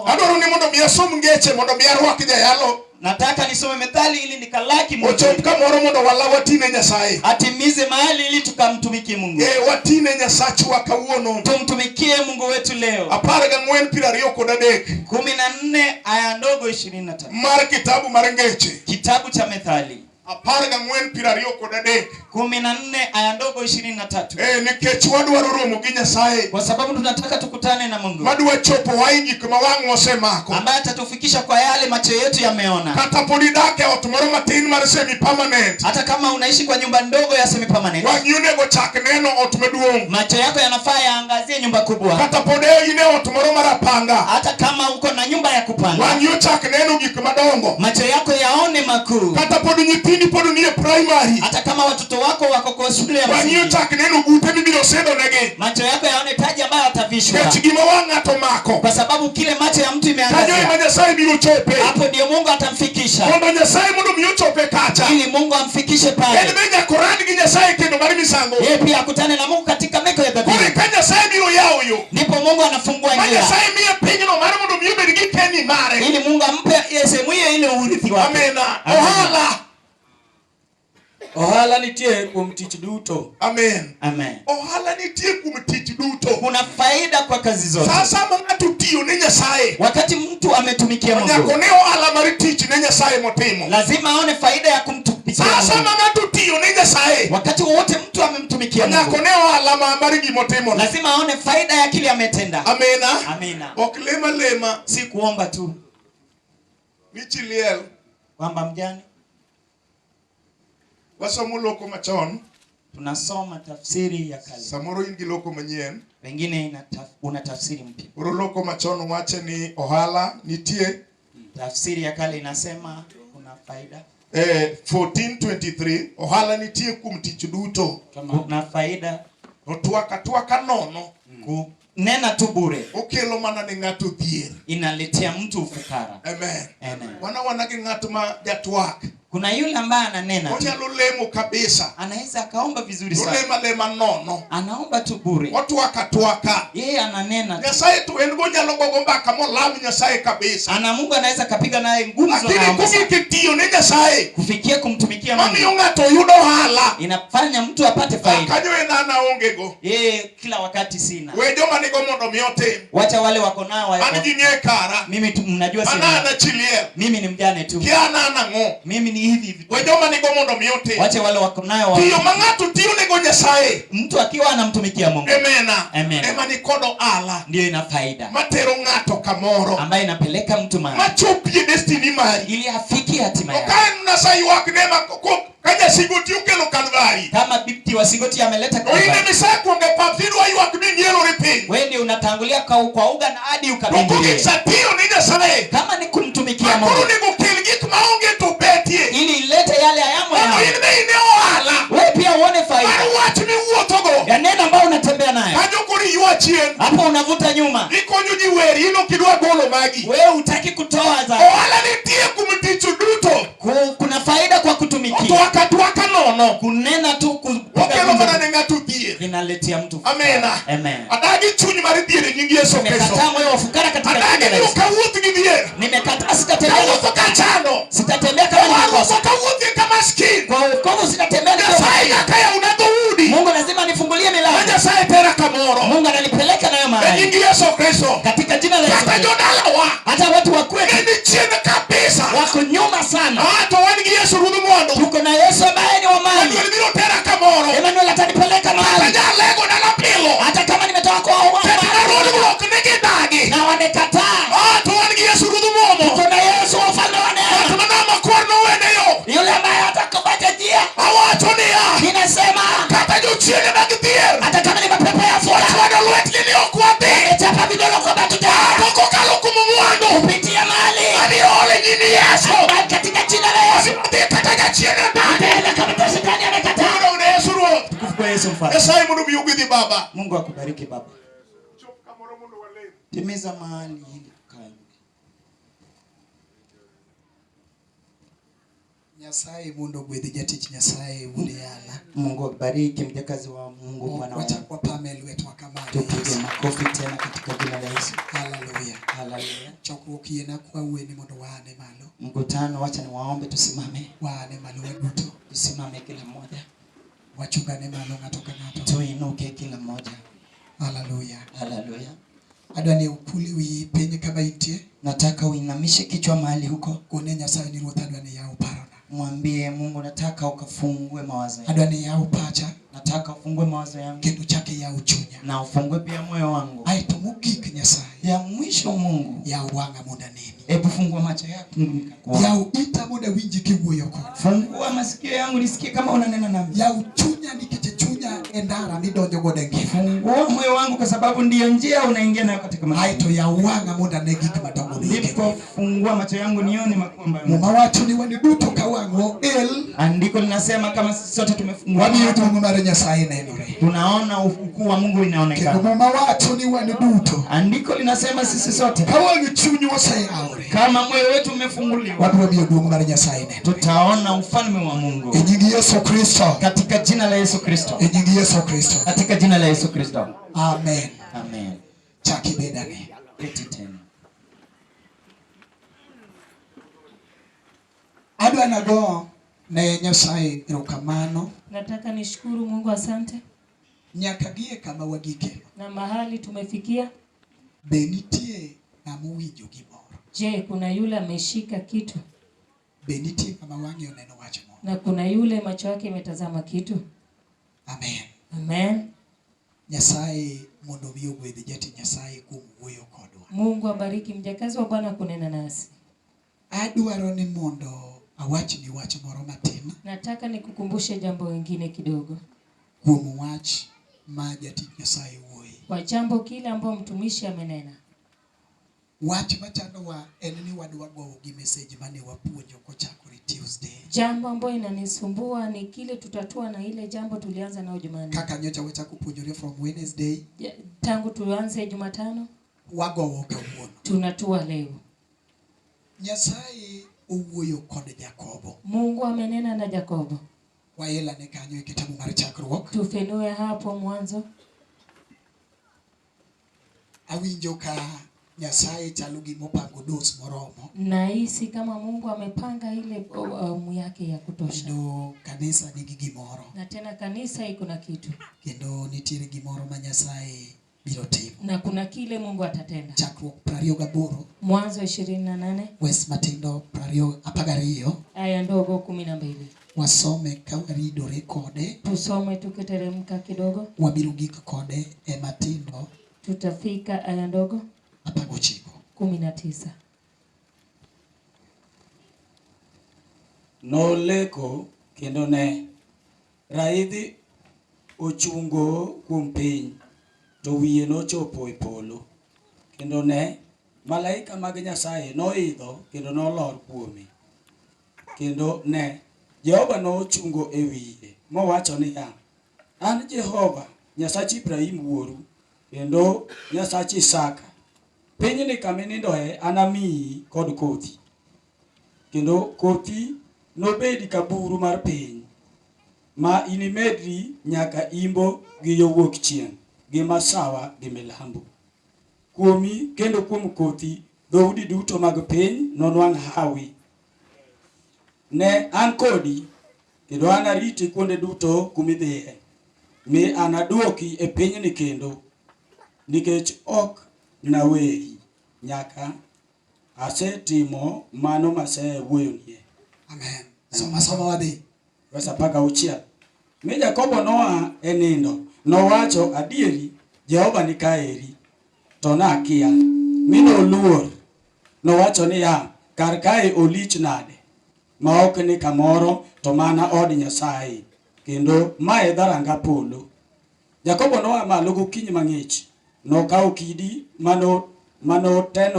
Speaker 1: Adwaro ni mondo mi asom ngeche mondo mi arwak jayalo
Speaker 2: Nataka nisome methali ili nikalaki Mungu.
Speaker 1: ochop kamoro mondo wala watine Nyasaye.
Speaker 2: Atimize mahali ili tukamtumikie Mungu.
Speaker 1: E watine Nyasachwa kawuono.
Speaker 2: Tumtumikie Mungu wetu leo.
Speaker 1: 14 23
Speaker 2: 14 aya ndogo 23.
Speaker 1: mar kitabu mar ngeche.
Speaker 2: Kitabu cha Methali
Speaker 1: 14 23.
Speaker 2: 14 aya ndogo 23.
Speaker 1: E nikech wadwaro romo gi Nyasaye.
Speaker 2: Kwa sababu tunataka tukutane na Mungu
Speaker 1: Madwa chopo wai gik ma wang'wa osemako.
Speaker 2: ambaye atatufikisha kwa yale macho yetu yameona.
Speaker 1: Kata pod idak e ot moro matin mar semi permanent.
Speaker 2: Hata kama unaishi kwa nyumba ndogo ya semi permanent,
Speaker 1: Wang'i onego chak neno ot maduong'.
Speaker 2: macho yako yanafaa yaangazie nyumba kubwa.
Speaker 1: Kata pod in e ot moro mar apanga.
Speaker 2: Hata kama uko na nyumba ya kupanga,
Speaker 1: Wang'i ochak neno gik madongo.
Speaker 2: macho yako yaone makuu.
Speaker 1: Kata pod nyithindi pod nie primary.
Speaker 2: Hata kama watoto wako wako kwa shule ya
Speaker 1: Wang'i
Speaker 2: msingi,
Speaker 1: ochak neno gute mibiro sedonegi.
Speaker 2: macho yako yaone taji ambayo watavishwa,
Speaker 1: Nikech gima wang' ng'ato omako.
Speaker 2: kwa sababu kile macho ya mtu
Speaker 1: Kanyo ema
Speaker 2: imeangazia,
Speaker 1: Nyasaye biro chope.
Speaker 2: hapo ndio Mungu atamfikisha,
Speaker 1: Mondo Nyasaye mondo mi ochope kacha.
Speaker 2: ili Mungu amfikishe
Speaker 1: En
Speaker 2: pale,
Speaker 1: be nyaka orad gi Nyasaye kendo mar misango.
Speaker 2: yeye pia akutane na Mungu katika meko ya
Speaker 1: Koro
Speaker 2: dhabihu.
Speaker 1: eka Nyasaye biro yawo yo.
Speaker 2: Ndipo Mungu anafungua
Speaker 1: Ma
Speaker 2: njia
Speaker 1: Nyasaye miye pinyno mar mondo mi obed gi keni mare.
Speaker 2: ili Mungu ampe sehemu hiyo ile urithi wake.
Speaker 1: Amina. Ohala.
Speaker 3: Ohala nitie kuom tich duto.
Speaker 1: Amen.
Speaker 2: Amen.
Speaker 1: Ohala nitie kuom tich duto.
Speaker 2: Kuna faida kwa kazi zote.
Speaker 1: Sa ma ng'ato tiyo ne Nyasaye,
Speaker 2: Wakati mtu ametumikia
Speaker 1: nyaka
Speaker 2: Mungu,
Speaker 1: one ohala mar tich ne Nyasaye motimo.
Speaker 2: lazima aone faida ya kumtumikia
Speaker 1: Sa
Speaker 2: Mungu.
Speaker 1: ma ng'ato tiyo ne Nyasaye,
Speaker 2: Wakati wowote mtu amemtumikia
Speaker 1: nyaka
Speaker 2: Mungu,
Speaker 1: one ohala mar gimotimo.
Speaker 2: lazima aone faida ya kile ametenda.
Speaker 1: Amina.
Speaker 2: Amina.
Speaker 1: Ok lema lema
Speaker 2: Si kuomba tu
Speaker 1: ni chi liel.
Speaker 2: kwamba mjane.
Speaker 1: Wasomo loko machon.
Speaker 2: Tunasoma tafsiri ya kale.
Speaker 1: Samoro in gi loko manyien.
Speaker 2: Pengine una tafsiri mpya.
Speaker 1: Koro loko machon wache ni ohala nitie.
Speaker 2: Tafsiri ya kale inasema kuna faida.
Speaker 1: 14:23 ohala nitie kuom tich duto.
Speaker 2: Kuna faida.
Speaker 1: To twak atwaka nono.
Speaker 2: Kunena tu bure.
Speaker 1: Okelo mana ne ng'ato dhier.
Speaker 2: Inaletea mtu ufukara.
Speaker 1: Amen.
Speaker 2: Amen.
Speaker 1: Wana wana gi ng'at ma jatwak.
Speaker 2: Kuna yule ambaye ananena tu.
Speaker 1: Onyalo lemo kabisa.
Speaker 2: Anaweza akaomba vizuri sana.
Speaker 1: Olemo alema nono.
Speaker 2: Anaomba tu bure.
Speaker 1: Otwak atwaka.
Speaker 2: Yeye ananena tu.
Speaker 1: Nyasaye to en go nyalo gogo mbaka molam Nyasaye kabisa.
Speaker 2: Ana Mungu anaweza kapiga naye ngumzo
Speaker 1: Lakini
Speaker 2: na omba sana.
Speaker 1: kogik e tiyo ne Nyasaye.
Speaker 2: Kufikia kumtumikia Mungu.
Speaker 1: Mamiyo ng'ato yudo ohala.
Speaker 2: Inafanya mtu apate faida.
Speaker 1: Kanyo en an aonge go.
Speaker 2: Yeye kila wakati sina.
Speaker 1: We joma nigo mondo mi otim.
Speaker 2: Wacha wale wako nao wa.
Speaker 1: An gi ng'e kara.
Speaker 2: Mimi tu, mnajua
Speaker 1: An
Speaker 2: sina.
Speaker 1: an chi liel.
Speaker 2: Mimi ni mjane tu.
Speaker 1: Kia an an ang'o.
Speaker 2: Mimi ni hivi hivi.
Speaker 1: We joma nigo mondo mi otim.
Speaker 2: Wacha wale wako nayo wa.
Speaker 1: Tiyo ma ng'ato tiyo nego Nyasaye.
Speaker 2: Mtu akiwa anamtumikia Mungu.
Speaker 1: Amena.
Speaker 2: Amen.
Speaker 1: Ema ni kod ohala.
Speaker 2: Ndiyo ina faida.
Speaker 1: Matero ng'ato kamoro.
Speaker 2: Ambaye inapeleka mtu mahali.
Speaker 1: Machopie destiny mari.
Speaker 2: Ili afikie hatima
Speaker 1: To
Speaker 2: yake.
Speaker 1: ka en nasaywak ne ma ka jasigoti okelo Kalvari.
Speaker 2: Kama binti wa Sigoti ameleta
Speaker 1: To in
Speaker 2: Kalvari.
Speaker 1: ema isekwongo e pap tidwa ywak minyielori piny.
Speaker 2: Wewe ndio unatangulia kwa uga na hadi
Speaker 1: To
Speaker 2: ukabindilie.
Speaker 1: kogik sa tiyo ne Nyasaye.
Speaker 2: Kama ni kumtumikia
Speaker 1: Ma koro
Speaker 2: Mungu.
Speaker 1: onego kel gik maonge to betie.
Speaker 2: Ili ilete yale hayamo
Speaker 1: Mondo
Speaker 2: yao.
Speaker 1: in be ine ohala.
Speaker 2: Wewe pia uone faida.
Speaker 1: Mar wach miwuothogo.
Speaker 2: Ya neno ambayo unatembea nayo.
Speaker 1: Kanyo koro iywa chien.
Speaker 2: Hapo unavuta nyuma.
Speaker 1: Ikonyo ji wer in ok idwa golo magi.
Speaker 2: Wewe hutaki kutoa za.
Speaker 1: Ohala nitie kuom tich duto.
Speaker 2: Kuna faida kwa kutumikia.
Speaker 1: Otwak atwaka nono.
Speaker 2: Kunena tu kupiga
Speaker 1: Okelo
Speaker 2: gumzo
Speaker 1: mana ne ng'ato dhier.
Speaker 2: inaletea mtu fukara.
Speaker 1: Amena.
Speaker 2: Amen.
Speaker 1: Adagi chuny mar dhier e nying Yesu Kristo.
Speaker 2: Nimekataa moyo wa fukara katika jina
Speaker 1: Adagi
Speaker 2: la
Speaker 1: ni
Speaker 2: Yesu.
Speaker 1: ok awuoth gi dhier.
Speaker 2: Nimekataa sitatembea na
Speaker 1: Awuotho
Speaker 2: fukara.
Speaker 1: kachano.
Speaker 2: Sitatembea kama
Speaker 1: Awuotho
Speaker 2: nimekosa.
Speaker 1: kawuothie kama maskini.
Speaker 2: Kwa wokovu sitatembea nikiwa
Speaker 1: Nyasaye
Speaker 2: maskini.
Speaker 1: nyaka yawna dhoudi.
Speaker 2: Mungu lazima nifungulie
Speaker 1: Ma
Speaker 2: milango.
Speaker 1: Nyasaye tera kamoro.
Speaker 2: Mungu ananipeleka nayo
Speaker 1: E
Speaker 2: mahali.
Speaker 1: nying Yesu Kristo.
Speaker 2: Katika jina la Yesu.
Speaker 1: Kata
Speaker 2: Kristo.
Speaker 1: jodalawa
Speaker 2: Hata watu wa kwetu
Speaker 1: ne ni chien kabisa.
Speaker 2: wako nyuma sana.
Speaker 1: Ah, to wan gi Yesu Ruodh mwandu.
Speaker 2: Tuko na Yesu ambaye ni wa mali.
Speaker 1: Emmanuel biro tera kamoro.
Speaker 2: Emmanuel atanipeleka
Speaker 1: Kata
Speaker 2: mahali.
Speaker 1: jalego dala pilo.
Speaker 2: Hata kama nimetoka kwa
Speaker 1: Kata
Speaker 2: wa
Speaker 1: roadblock ne gidagi.
Speaker 2: na wamekataa.
Speaker 1: Ah, to wan gi Yesu Ruodh muomo.
Speaker 2: Tuko na Yesu wa ufalme wa
Speaker 1: Ng'at
Speaker 2: neema.
Speaker 1: ma nama kwar nowene yo.
Speaker 2: Yule ambaye hatakubacha njia.
Speaker 1: Awacho niya.
Speaker 2: Ninasema
Speaker 1: Kata jochiende mag dhier.
Speaker 2: hata kama ni mapepo ya furaha.
Speaker 1: Ochwado lwetgi ni ok wadhi.
Speaker 2: Wamechapa vidole kwamba tutaenda
Speaker 1: To kokalo kuom mwandu.
Speaker 2: kupitia mali.
Speaker 1: Abiro ole nying Yesu.
Speaker 2: Bali katika jina la Yesu.
Speaker 1: Abiro dhi kata jachien odagi.
Speaker 2: Nitaenda kama hata shetani amekataa.
Speaker 1: Mondo ne Yesu Ruoth.
Speaker 2: Tukufu kwa Yesu mfalme.
Speaker 1: Nyasaye mondo omi ogwedhi baba.
Speaker 2: Mungu akubariki baba.
Speaker 1: Chop kamoro mondo walem.
Speaker 2: Timiza mahali ili tukae.
Speaker 4: Nyasaye mondo ogwedhi jatich Nyasaye wuod Yala.
Speaker 2: Mungu akubariki mjakazi wa Mungu Bwana wangu.
Speaker 4: Wachak wapame lwetwa kamano.
Speaker 2: Tupige makofi tena katika jina la Yesu.
Speaker 4: Haleluya.
Speaker 2: Haleluya.
Speaker 4: Chokruok yiena kwa ni mondo waane malo.
Speaker 2: Mkutano, wacha niwaombe tusimame.
Speaker 4: Waane malo waduto.
Speaker 2: Tusimame kila mmoja.
Speaker 4: Wachungane malo ng'ato ka ng'ato.
Speaker 2: Tuinuke kila mmoja.
Speaker 4: Haleluya.
Speaker 2: Haleluya.
Speaker 4: Adwa ni ukule wiyi piny kama intie.
Speaker 2: Nataka uinamishe kichwa mahali huko.
Speaker 4: Kone Nyasaye ni Ruoth adwa ni yaw parona.
Speaker 2: Mwambie Mungu nataka ukafungue mawazo yangu.
Speaker 4: Adwa ni yaw pacha
Speaker 2: Nataka ufungue mawazo yangu
Speaker 4: kendo chak iyaw chunya.
Speaker 2: na ufungue pia moyo wangu.
Speaker 4: Aeto mogik Nyasaye
Speaker 2: Ya mwisho Mungu,
Speaker 4: yaw wang'a mondo aneni.
Speaker 2: hebu fungua macho yako nikakuone.
Speaker 4: Yaw ita mondo awinji kiwuoyo koda.
Speaker 2: Fungua masikio yangu nisikie kama unanena nami.
Speaker 4: Yaw chunya nikech chunya e ndara midonjo godo e ngima.
Speaker 2: Fungua moyo wangu kwa sababu ndiyo njia unaingia nayo katika maisha.
Speaker 4: Aeto yaw wang'a mondo ane gik madongo mike.
Speaker 2: Ndipo fungua macho yangu nione makuu ambayo
Speaker 4: Muma wacho ni wan duto ka wang'wa oel
Speaker 2: Andiko linasema kama sisi sote tumefungua
Speaker 4: wamiyo
Speaker 2: macho,
Speaker 4: duong' mar Nyasaye nenore.
Speaker 2: tunaona ukuu wa Mungu
Speaker 4: Kendo
Speaker 2: inaonekana.
Speaker 4: Muma wacho ni wan duto
Speaker 2: Andiko linasema sisi sote
Speaker 4: ka wang' chunywa oseyawore
Speaker 2: kama moyo wetu umefunguliwa,
Speaker 4: wabiro miyo duong' mar Nyasaye nenore.
Speaker 2: tutaona ufalme wa
Speaker 4: E
Speaker 2: Mungu
Speaker 4: nying Yesu Kristo.
Speaker 2: katika jina la Yesu Kristo,
Speaker 4: E nying Yesu Kristo.
Speaker 2: katika jina la Yesu Kristo,
Speaker 4: Amen.
Speaker 2: amen.
Speaker 4: Chak ibedane.
Speaker 2: Keti tena.
Speaker 4: Adwa nago ne Nyasaye erokamano
Speaker 5: Nataka nishukuru Mungu, asante
Speaker 4: nyaka gie kama wagike.
Speaker 5: na mahali tumefikia.
Speaker 4: Be nitie ng'ama owinjo gimoro?
Speaker 5: Je, kuna yule ameshika kitu
Speaker 4: Be nitie ng'ama wang'e oneno wach moro?
Speaker 5: na kuna yule macho yake imetazama kitu?
Speaker 4: Amen.
Speaker 5: Amen.
Speaker 4: Nyasaye mondo mi ogwedh jatich Nyasaye kuom wuoyo kodwa.
Speaker 5: Mungu abariki mjakazi wa Bwana kunena nasi.
Speaker 4: Adwaro ni mondo awachni wach moro matin
Speaker 5: Nataka nikukumbushe jambo lingine kidogo.
Speaker 4: Kuom wach ma jatich Nyasaye wuoye.
Speaker 5: Kwa jambo kile ambayo mtumishi amenena.
Speaker 4: Wach machandowa en ni wadwa gowo gi message mane wapuonjo kochakore Tuesday.
Speaker 5: Jambo ambayo inanisumbua ni kile tutatua na ile jambo tulianza nayo Jumanne.
Speaker 4: Kaka nyocha wachako puonjore from Wednesday.
Speaker 5: Tangu tuanze Jumatano
Speaker 4: wagowo kawuono.
Speaker 5: Tunatua leo.
Speaker 4: Nyasaye owuoyo kod Jakobo.
Speaker 5: Mungu amenena na Jakobo.
Speaker 4: Waelane kanyo e kitabu mar Chakruok.
Speaker 5: Tufunue hapo Mwanzo.
Speaker 4: Awinjo ka Nyasaye chalo gima opango dos moromo.
Speaker 5: Nahisi kama Mungu amepanga ile awamu yake ya kutosha.
Speaker 4: Kendo kanisa nigi gimoro.
Speaker 5: Na tena kanisa iko na kitu.
Speaker 4: Kendo nitiere gimoro ma Nyasaye biro timo.
Speaker 5: Na kuna kile Mungu atatenda.
Speaker 4: Chakruok 28.
Speaker 5: Mwanzo 28.
Speaker 4: Wes matindo 12.
Speaker 5: Aya ndogo 12.
Speaker 4: Wasome ka waridore kode.
Speaker 5: Tusome tukiteremka kidogo.
Speaker 4: Wabiro gik kode e Matindo.
Speaker 5: Tutafika aya ndogo
Speaker 4: 19.
Speaker 5: 19.
Speaker 3: Noleko kendo ne raidhi ochungo kuom piny, to wiye nochopo e polo. Kendo ne malaika mag Nyasaye noidho kendo nolor kuome. Kendo ne Jehova nochungo e wiye mowacho niya, An Jehova Nyasach Ibrahim wuoru kendo Nyasach Isaka. Pinyni kama inindoe anamiyi kod kothi. Kendo kothi nobedi ka buru mar piny, ma inimedri nyaka imbo gi yo wuok chieng', gi masawa gi milambo. Kuomi kendo kuom kothi dhoudi duto mag piny nonwang' hawi. Ne an kodi, kendo anariti kuonde duto kumidhiye, mi anaduoki e pinyni kendo, nikech ok naweyi nyaka asetimo mano masewuoyonie.
Speaker 4: Amen. Soma soma wadhi.
Speaker 3: Verse 16. Mi Jakobo noa e nindo, nowacho adieri, Jehova ni kaeri, to nakia. Mi noluor, nowacho niya, kar kae olich nade, ma ok ni kamoro to mana od Nyasaye, kendo mae dhoranga polo. Jakobo noa malo gokinyi mang'ich, nokawo kidi mano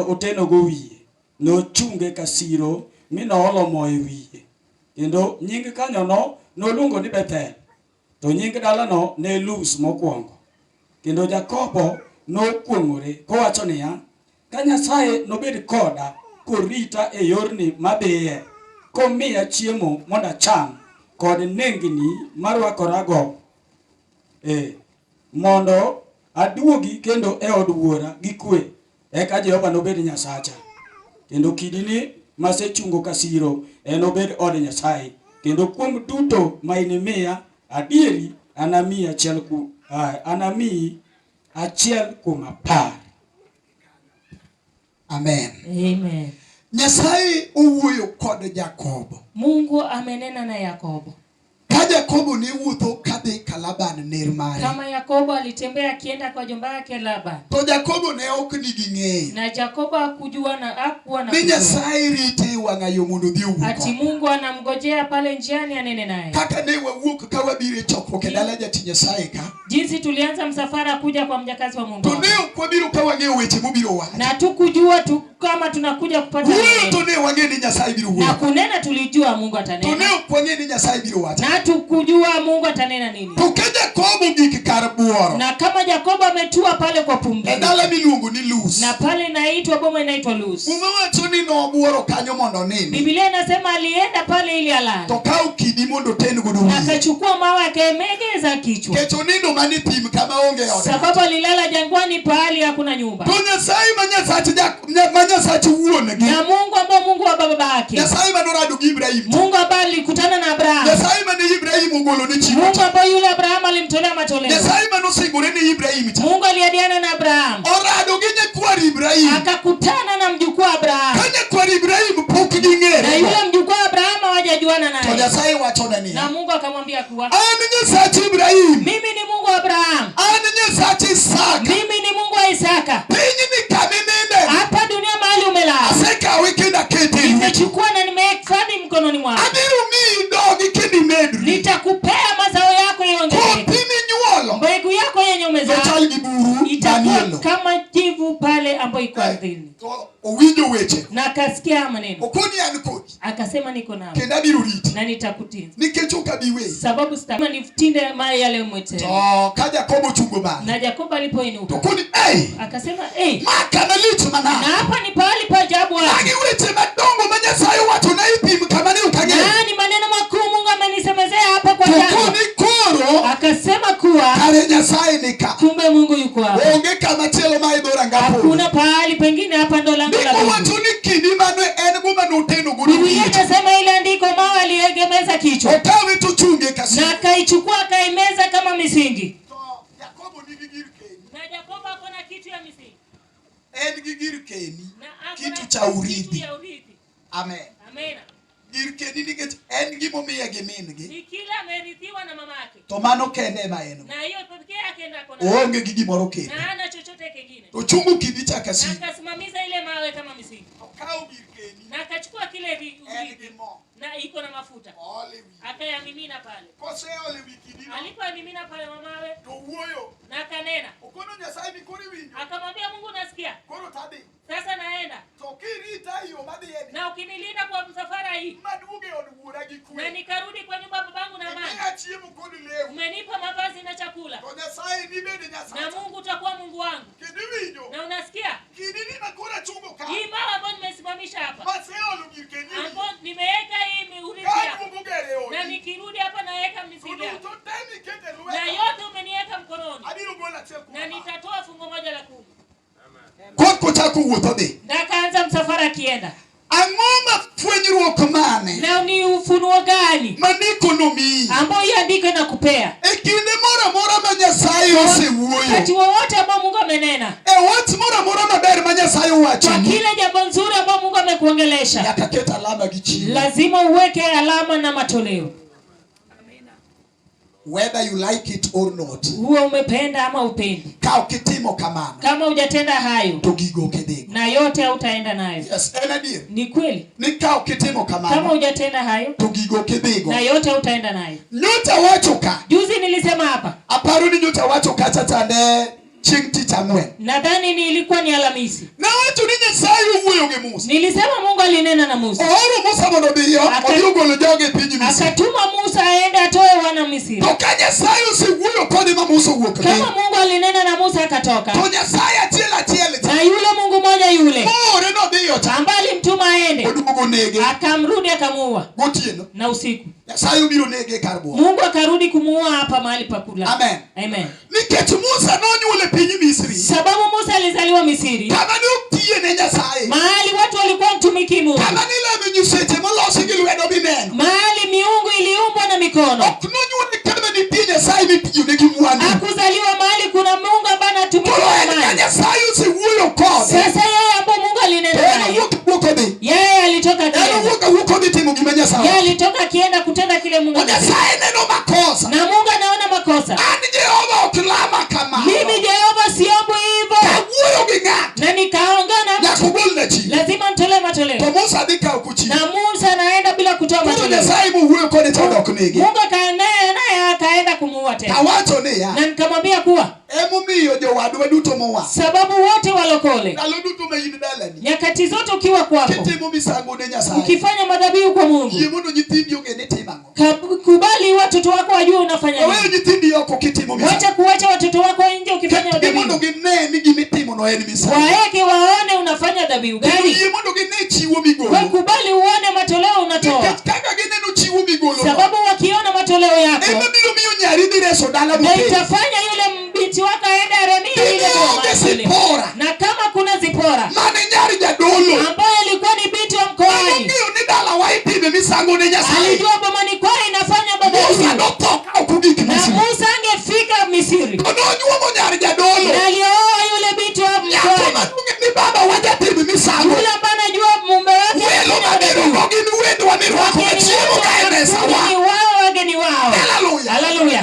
Speaker 3: otenogo wiye, nochunge ka siro, mi noolo mo e wiye. Kendo nying kanyono noluongo ni Bethel, to nying dalano ne Luz mokwongo. Kendo Jakobo nokuong'ore kowacho niya, ka Nyasaye nobed koda korita e yorni madhiye, komiya chiemo mondo acham kod nengni marwakorago, mondo aduogi kendo e od wuora gi kwe, eka Jehova nobed Nyasacha. Kendo kidini masechungo ka siro enobed od Nyasaye. Kendo kuom duto ma inimiya, adieri anamiyi achiel kuom 10.
Speaker 4: Amen.
Speaker 5: Amen.
Speaker 4: Nyasaye owuoyo kod Jakobo.
Speaker 5: Mungu amenena na Yakobo.
Speaker 4: Ka Jakobo ne wuotho kadhi ka Laban ner mare.
Speaker 5: Kama Yakobo alitembea akienda kwa jomba yake Laban.
Speaker 4: To Jakobo ne ok nigi ng'eyo.
Speaker 5: Na Jakobo hakujua na hakuwa na
Speaker 4: Ni
Speaker 5: kujua.
Speaker 4: Nyasaye rite wang'a yo mondo odhi owuo
Speaker 5: Ati
Speaker 4: kode.
Speaker 5: Mungu anamgojea pale njiani anene naye.
Speaker 4: Kaka ne wawuok ka wabiro e chokruok e dala jatich Nyasaye ka.
Speaker 5: Jinsi tulianza msafara kuja kwa mjakazi wa Mungu.
Speaker 4: To ne ok wabiro ka wang'eyo weche mobiro wacho.
Speaker 5: Na tukujua tu kama tunakuja kupata
Speaker 4: Wuoyo
Speaker 5: maneno.
Speaker 4: to ne wang'eyo ni Nyasaye biro wuoyo.
Speaker 5: Na kunena tulijua Mungu atanena.
Speaker 4: To ne ok wang'eyo ni Nyasaye biro wacho.
Speaker 5: Na tukujua Mungu atanena nini.
Speaker 4: To ka Jakobo gik kar buoro.
Speaker 5: Na kama Jakobo ametua pale kwa pumziko.
Speaker 4: E dala miluongo ni Luz.
Speaker 5: Na pale inaitwa boma inaitwa Luz.
Speaker 4: Muma wacho ni nobuoro kanyo mondo onindi.
Speaker 5: Biblia inasema alienda pale ili alale.
Speaker 4: To kawo kidi mondo oten godo wiye.
Speaker 5: Akachukua mawe akaemegeza kichwa.
Speaker 4: Nikech onindo mane thim kama onge ode.
Speaker 5: Sababu alilala jangwani pahali hakuna nyumba.
Speaker 4: To Nyasaye ma Nyasach ma Nyasach wuon-gi.
Speaker 5: Na Mungu ambaye Mungu wa baba yake.
Speaker 4: Nyasaye mane orado gi Ibrahim.
Speaker 5: Mungu ambaye alikutana na Abraham.
Speaker 4: Nyasaye mane Ibrahim ogolo ne chiwo.
Speaker 5: Mungu ambaye yule Abraham alimtolea matoleo.
Speaker 4: Nyasaye mane osingore ne Ibrahim cha.
Speaker 5: Mungu aliahidiana na Abraham.
Speaker 4: Orado gi nyakwar Ibrahim.
Speaker 5: Akakutana na mjukuu wa Abraham.
Speaker 4: Ka nyakwar Ibrahim pok ging'ere.
Speaker 5: Na yule mjukuu wa Abraham hawajajuana naye.
Speaker 4: To Nyasaye wachone niya.
Speaker 5: Na Mungu akamwambia kuwa
Speaker 4: An Nyasach Ibrahim.
Speaker 5: Mimi ni Mungu wa Abraham.
Speaker 4: An Nyasach Isaka.
Speaker 5: Mimi ni Mungu wa Isaka.
Speaker 4: Pinyni kama ininde.
Speaker 5: Hapa dunia mahali umelala.
Speaker 4: Asekawe kendo akete e lweti.
Speaker 5: Nimechukua na nimehifadhi mkononi mwako.
Speaker 4: Abiro miyi dogi kendo imedri.
Speaker 5: Nitakupea mazao yako yaongezeke.
Speaker 4: Kothi
Speaker 5: Akasikia haya maneno,
Speaker 4: Okoni an kodi
Speaker 5: akasema niko nawe
Speaker 4: kendo abiro riti
Speaker 5: na nitakutinza,
Speaker 4: nikech ok abi weyi.
Speaker 5: sababu sitama nitinde ma yale mwetendo.
Speaker 4: To ka Jakobo ochungo malo
Speaker 5: Na Yakobo
Speaker 4: to
Speaker 5: alipoinuka
Speaker 4: koni ei
Speaker 5: akasema hey,
Speaker 4: ma kama lich
Speaker 5: na
Speaker 4: manade.
Speaker 5: hapa ni pahali pa ajabu
Speaker 4: Magi
Speaker 5: watu,
Speaker 4: weche madongo ma Nyasaye owacho na ipim kama ne ok ang'eyo.
Speaker 5: na ni maneno makuu Mungu amenisemezea hapa kwa
Speaker 4: To
Speaker 5: jangwa.
Speaker 4: koni koro
Speaker 5: Akasema kuwa
Speaker 4: kare Nyasaye ni ka.
Speaker 5: kumbe Mungu yuko hapa,
Speaker 4: Onge kama chielo ma idho ranga polo.
Speaker 5: hakuna pahali pengine, hapa ndo lango la
Speaker 4: Ndiko
Speaker 5: mbingu.
Speaker 4: wacho ni kidi mane en gima noteno godo
Speaker 5: Biblia
Speaker 4: kichwa.
Speaker 5: inasema ile andiko mawe aliegemeza kichwa
Speaker 4: Okawe to chunge kasi.
Speaker 5: na akaichukua akaimeza kama misingi.
Speaker 4: To Jakobo nigi girkeni.
Speaker 5: Na Yakobo ako na kitu ya misingi
Speaker 4: En gi girkeni.
Speaker 5: na ako
Speaker 4: Kitu
Speaker 5: na
Speaker 4: cha
Speaker 5: kitu
Speaker 4: urithi.
Speaker 5: ya urithi.
Speaker 4: Amen.
Speaker 5: Amena.
Speaker 4: Girkeni nikech en gimomiye gi min-gi.
Speaker 5: Ni kila amerithiwa na mama yake,
Speaker 4: To mano kende ema en go.
Speaker 5: na hiyo pekee yake ndo ako nayo,
Speaker 4: Oonge gi gimoro kendo.
Speaker 5: na hana chochote kingine.
Speaker 4: To chungo kidi cha
Speaker 5: Na
Speaker 4: kasi.
Speaker 5: akasimamiza ile mawe kama misingi,
Speaker 4: Okawo girkeni.
Speaker 5: na akachukua kile
Speaker 4: En gi
Speaker 5: urithi
Speaker 4: mo.
Speaker 5: na iko na mafuta,
Speaker 4: Oole wiye.
Speaker 5: akayamimina pale.
Speaker 4: Koseole wi kidino
Speaker 5: Alipoyamimina pale mamawe,
Speaker 4: to wuoyo.
Speaker 5: na akanena,
Speaker 4: Okono Nyasaye ni koro iwinjo.
Speaker 5: akamwambia Mungu, nasikia
Speaker 4: Koro tadhi.
Speaker 5: sasa, naenda
Speaker 4: To kirita e yo madhiyeni.
Speaker 5: na ukinilinda kwa msafara hii
Speaker 4: Maduogo e od wuora gi
Speaker 5: na
Speaker 4: kwe.
Speaker 5: nikarudi kwa nyumba ya babangu na amani,
Speaker 4: Imiya chiemo kod lewni.
Speaker 5: umenipa mavazi na chakula,
Speaker 4: To Nyasaye nibed
Speaker 5: na
Speaker 4: Nyasacha.
Speaker 5: Mungu utakuwa Mungu wangu.
Speaker 4: Kendo iwinjo.
Speaker 5: Na unasikia
Speaker 4: Kidini ma koro achungo ka.
Speaker 5: hii mawe ambayo nimesimamisha hapa,
Speaker 4: Maseolo girkeni e wiye.
Speaker 5: ambayo nimeweka hii urithi hapa,
Speaker 4: Kaduogo gere e
Speaker 5: na
Speaker 4: odi.
Speaker 5: nikirudi hapa naweka
Speaker 4: To
Speaker 5: misingi hapa,
Speaker 4: duto te mikete e
Speaker 5: na
Speaker 4: lweta.
Speaker 5: yote umeniweka mkononi,
Speaker 4: Abiro golo achiel kuom
Speaker 5: na
Speaker 4: apar.
Speaker 5: nitatoa fungu moja la kumi.
Speaker 4: Kok ochako wuotho dhi.
Speaker 5: Na akaanza msafara akienda.
Speaker 4: Ang'o ma fwenyruok mane
Speaker 5: Na ni ufunuo gani
Speaker 4: ma ndiko nomiyi?
Speaker 5: ambao hiyo andiko inakupea
Speaker 4: E kinde moro amora ma Nyasaye
Speaker 5: wakati
Speaker 4: osewuoyo,
Speaker 5: wowote ambao Mungu amenena,
Speaker 4: e wach moro amora maber ma Nyasaye
Speaker 5: kwa
Speaker 4: owachoni,
Speaker 5: kile jambo nzuri ambao Mungu amekuongelesha,
Speaker 4: nyaka ket alama gi chiwo.
Speaker 5: lazima uweke alama na matoleo,
Speaker 4: Whether you like it or not,
Speaker 5: huwa umependa ama upendi.
Speaker 4: ka ok itimo kamano,
Speaker 5: Kama hujatenda hayo,
Speaker 4: to gigo ok idhigo.
Speaker 5: na yote hautaenda nayo.
Speaker 4: Yes, en adier
Speaker 5: Ni kweli,
Speaker 4: ni ka ok itimo
Speaker 5: kama
Speaker 4: kamano,
Speaker 5: hujatenda hayo,
Speaker 4: to gigo ok idhigo.
Speaker 5: na yote hautaenda nayo.
Speaker 4: Nyocha wacho ka,
Speaker 5: Juzi nilisema hapa,
Speaker 4: aparo ni nyocha wacho kacha chande chieng' tich ang'wen.
Speaker 5: nadhani ni ilikuwa ni Alhamisi,
Speaker 4: Nawacho ni Nyasaye owuoyo gi Musa.
Speaker 5: nilisema Mungu alinena na Musa,
Speaker 4: Ooro Musa mondo odhiyo, odhi ogolo joge e piny Misri.
Speaker 5: akatuma Musa aende atoe wana Misri.
Speaker 4: To ka Nyasaye osewuoyo kode ma Musa owuok dhi,
Speaker 5: Kama Mungu alinena na Musa akatoka,
Speaker 4: to Nyasaye achiel achiel cha
Speaker 5: na yule Mungu mmoja yule
Speaker 4: moore nodhiyo cha
Speaker 5: ambaye alimtuma aende,
Speaker 4: oduogo nege
Speaker 5: akamrudi akamuua.
Speaker 4: gotieno.
Speaker 5: Na usiku
Speaker 4: Nyasaye obiro nege e kar buok.
Speaker 5: Mungu akarudi kumuua hapa mahali pa kula.
Speaker 4: Amen.
Speaker 5: Amen.
Speaker 4: Nikech Musa nonyuol e piny Misri,
Speaker 5: Sababu Musa alizaliwa Misri,
Speaker 4: kama ne ok tiye ne Nyasaye,
Speaker 5: mahali watu walikuwa mtumiki Mungu,
Speaker 4: kama nilamo nyiseche molosi gi lwedo mineno,
Speaker 5: mahali miungu iliumbwa na mikono.
Speaker 4: ok nonyuol kama nitie Nyasaye mitiyone gi mwandu.
Speaker 5: Hakuzaliwa mahali kuna Mungu ambaye anatumika
Speaker 4: Koro
Speaker 5: kwa
Speaker 4: en ka
Speaker 5: mali.
Speaker 4: Nyasaye osewuoyo kode,
Speaker 5: Sasa yeye ambaye Mungu
Speaker 4: to
Speaker 5: alinena
Speaker 4: en
Speaker 5: naye,
Speaker 4: owuok awuok odhi.
Speaker 5: yeye alitoka
Speaker 4: En
Speaker 5: akienda,
Speaker 4: owuok awuok odhi timo gima Nyasaye
Speaker 5: yeye
Speaker 4: owacho.
Speaker 5: alitoka akienda kutenda kile Mungu
Speaker 4: To
Speaker 5: anasema.
Speaker 4: Nyasaye neno makosa.
Speaker 5: Na Mungu anaona makosa.
Speaker 4: An Jehova ok lama kamano.
Speaker 5: Mimi Jehova siombi hivyo,
Speaker 4: Kawuoyo gi ng'ato,
Speaker 5: na nikaongea na
Speaker 4: nyaka
Speaker 5: mtu
Speaker 4: ogolna chiwo.
Speaker 5: lazima nitolee matoleo.
Speaker 4: To Musa dhi kawo kochiwo.
Speaker 5: Na Musa anaenda bila kutoa
Speaker 4: Koro
Speaker 5: matoleo.
Speaker 4: Nyasaye mowuoyo kode to odok nege.
Speaker 5: Mungu akaenda naye akaenda kumuua tena,
Speaker 4: Tawacho niya,
Speaker 5: na nikamwambia kuwa
Speaker 4: emomiyo jowadwa duto mowang'
Speaker 5: sababu wote walokole,
Speaker 4: ndalo duto ma in dalani
Speaker 5: nyakati zote ukiwa kwako,
Speaker 4: kitimo misango ne Nyasaye,
Speaker 5: ukifanya madhabihu kwa Mungu,
Speaker 4: yie mondo nyithindi ong'e ni timo ang'o.
Speaker 5: Kubali watoto wako wajue unafanya
Speaker 4: Oweyo
Speaker 5: nini.
Speaker 4: nyithindi oko kitimo misango.
Speaker 5: Wacha kuwacha watoto wako nje ukifanya
Speaker 4: Ketgi mondo
Speaker 5: dhabihu,
Speaker 4: gine ni gimitimono en misango.
Speaker 5: waeke waone unafanya dhabihu
Speaker 4: Kendo
Speaker 5: gani.
Speaker 4: yie mondo gine chiwo migolo.
Speaker 5: Wakubali uone matoleo unatoa,
Speaker 4: Nikech kaka gineno chiwo migolono,
Speaker 5: sababu wakiona matoleo yako
Speaker 4: ema biro miyo nyari dhi reso dala
Speaker 5: na
Speaker 4: motel.
Speaker 5: itafanya yule binti wako aende aremie ile boma
Speaker 4: Onge
Speaker 5: kule.
Speaker 4: Zipora
Speaker 5: Na kama kuna Zipora
Speaker 4: mane nyar jadolo
Speaker 5: ambaye alikuwa ni binti wa mkoani,
Speaker 4: manong'eyo ni dalawa itime misango ne Nyasaye.
Speaker 5: alijua bomani kwao inafanya
Speaker 4: Musa
Speaker 5: madhabihu,
Speaker 4: notho ka ok ogik
Speaker 5: na
Speaker 4: Misri.
Speaker 5: Musa angefika Misri
Speaker 4: To nonyuomo nyar jadolo.
Speaker 5: na alioa yule binti wa
Speaker 4: Nyako
Speaker 5: mkoani,
Speaker 4: manong'e ni baba wajatim misango.
Speaker 5: yule ambaye anajua mume wake
Speaker 4: Welo
Speaker 5: anafanya
Speaker 4: mabiro
Speaker 5: madhabihu.
Speaker 4: go gin wendwa mirwako
Speaker 5: Wageni
Speaker 4: machiemo
Speaker 5: wote
Speaker 4: ka e mesa
Speaker 5: wanakuja ni
Speaker 4: wa.
Speaker 5: wao, wageni wao.
Speaker 4: Haleluya.
Speaker 5: Haleluya.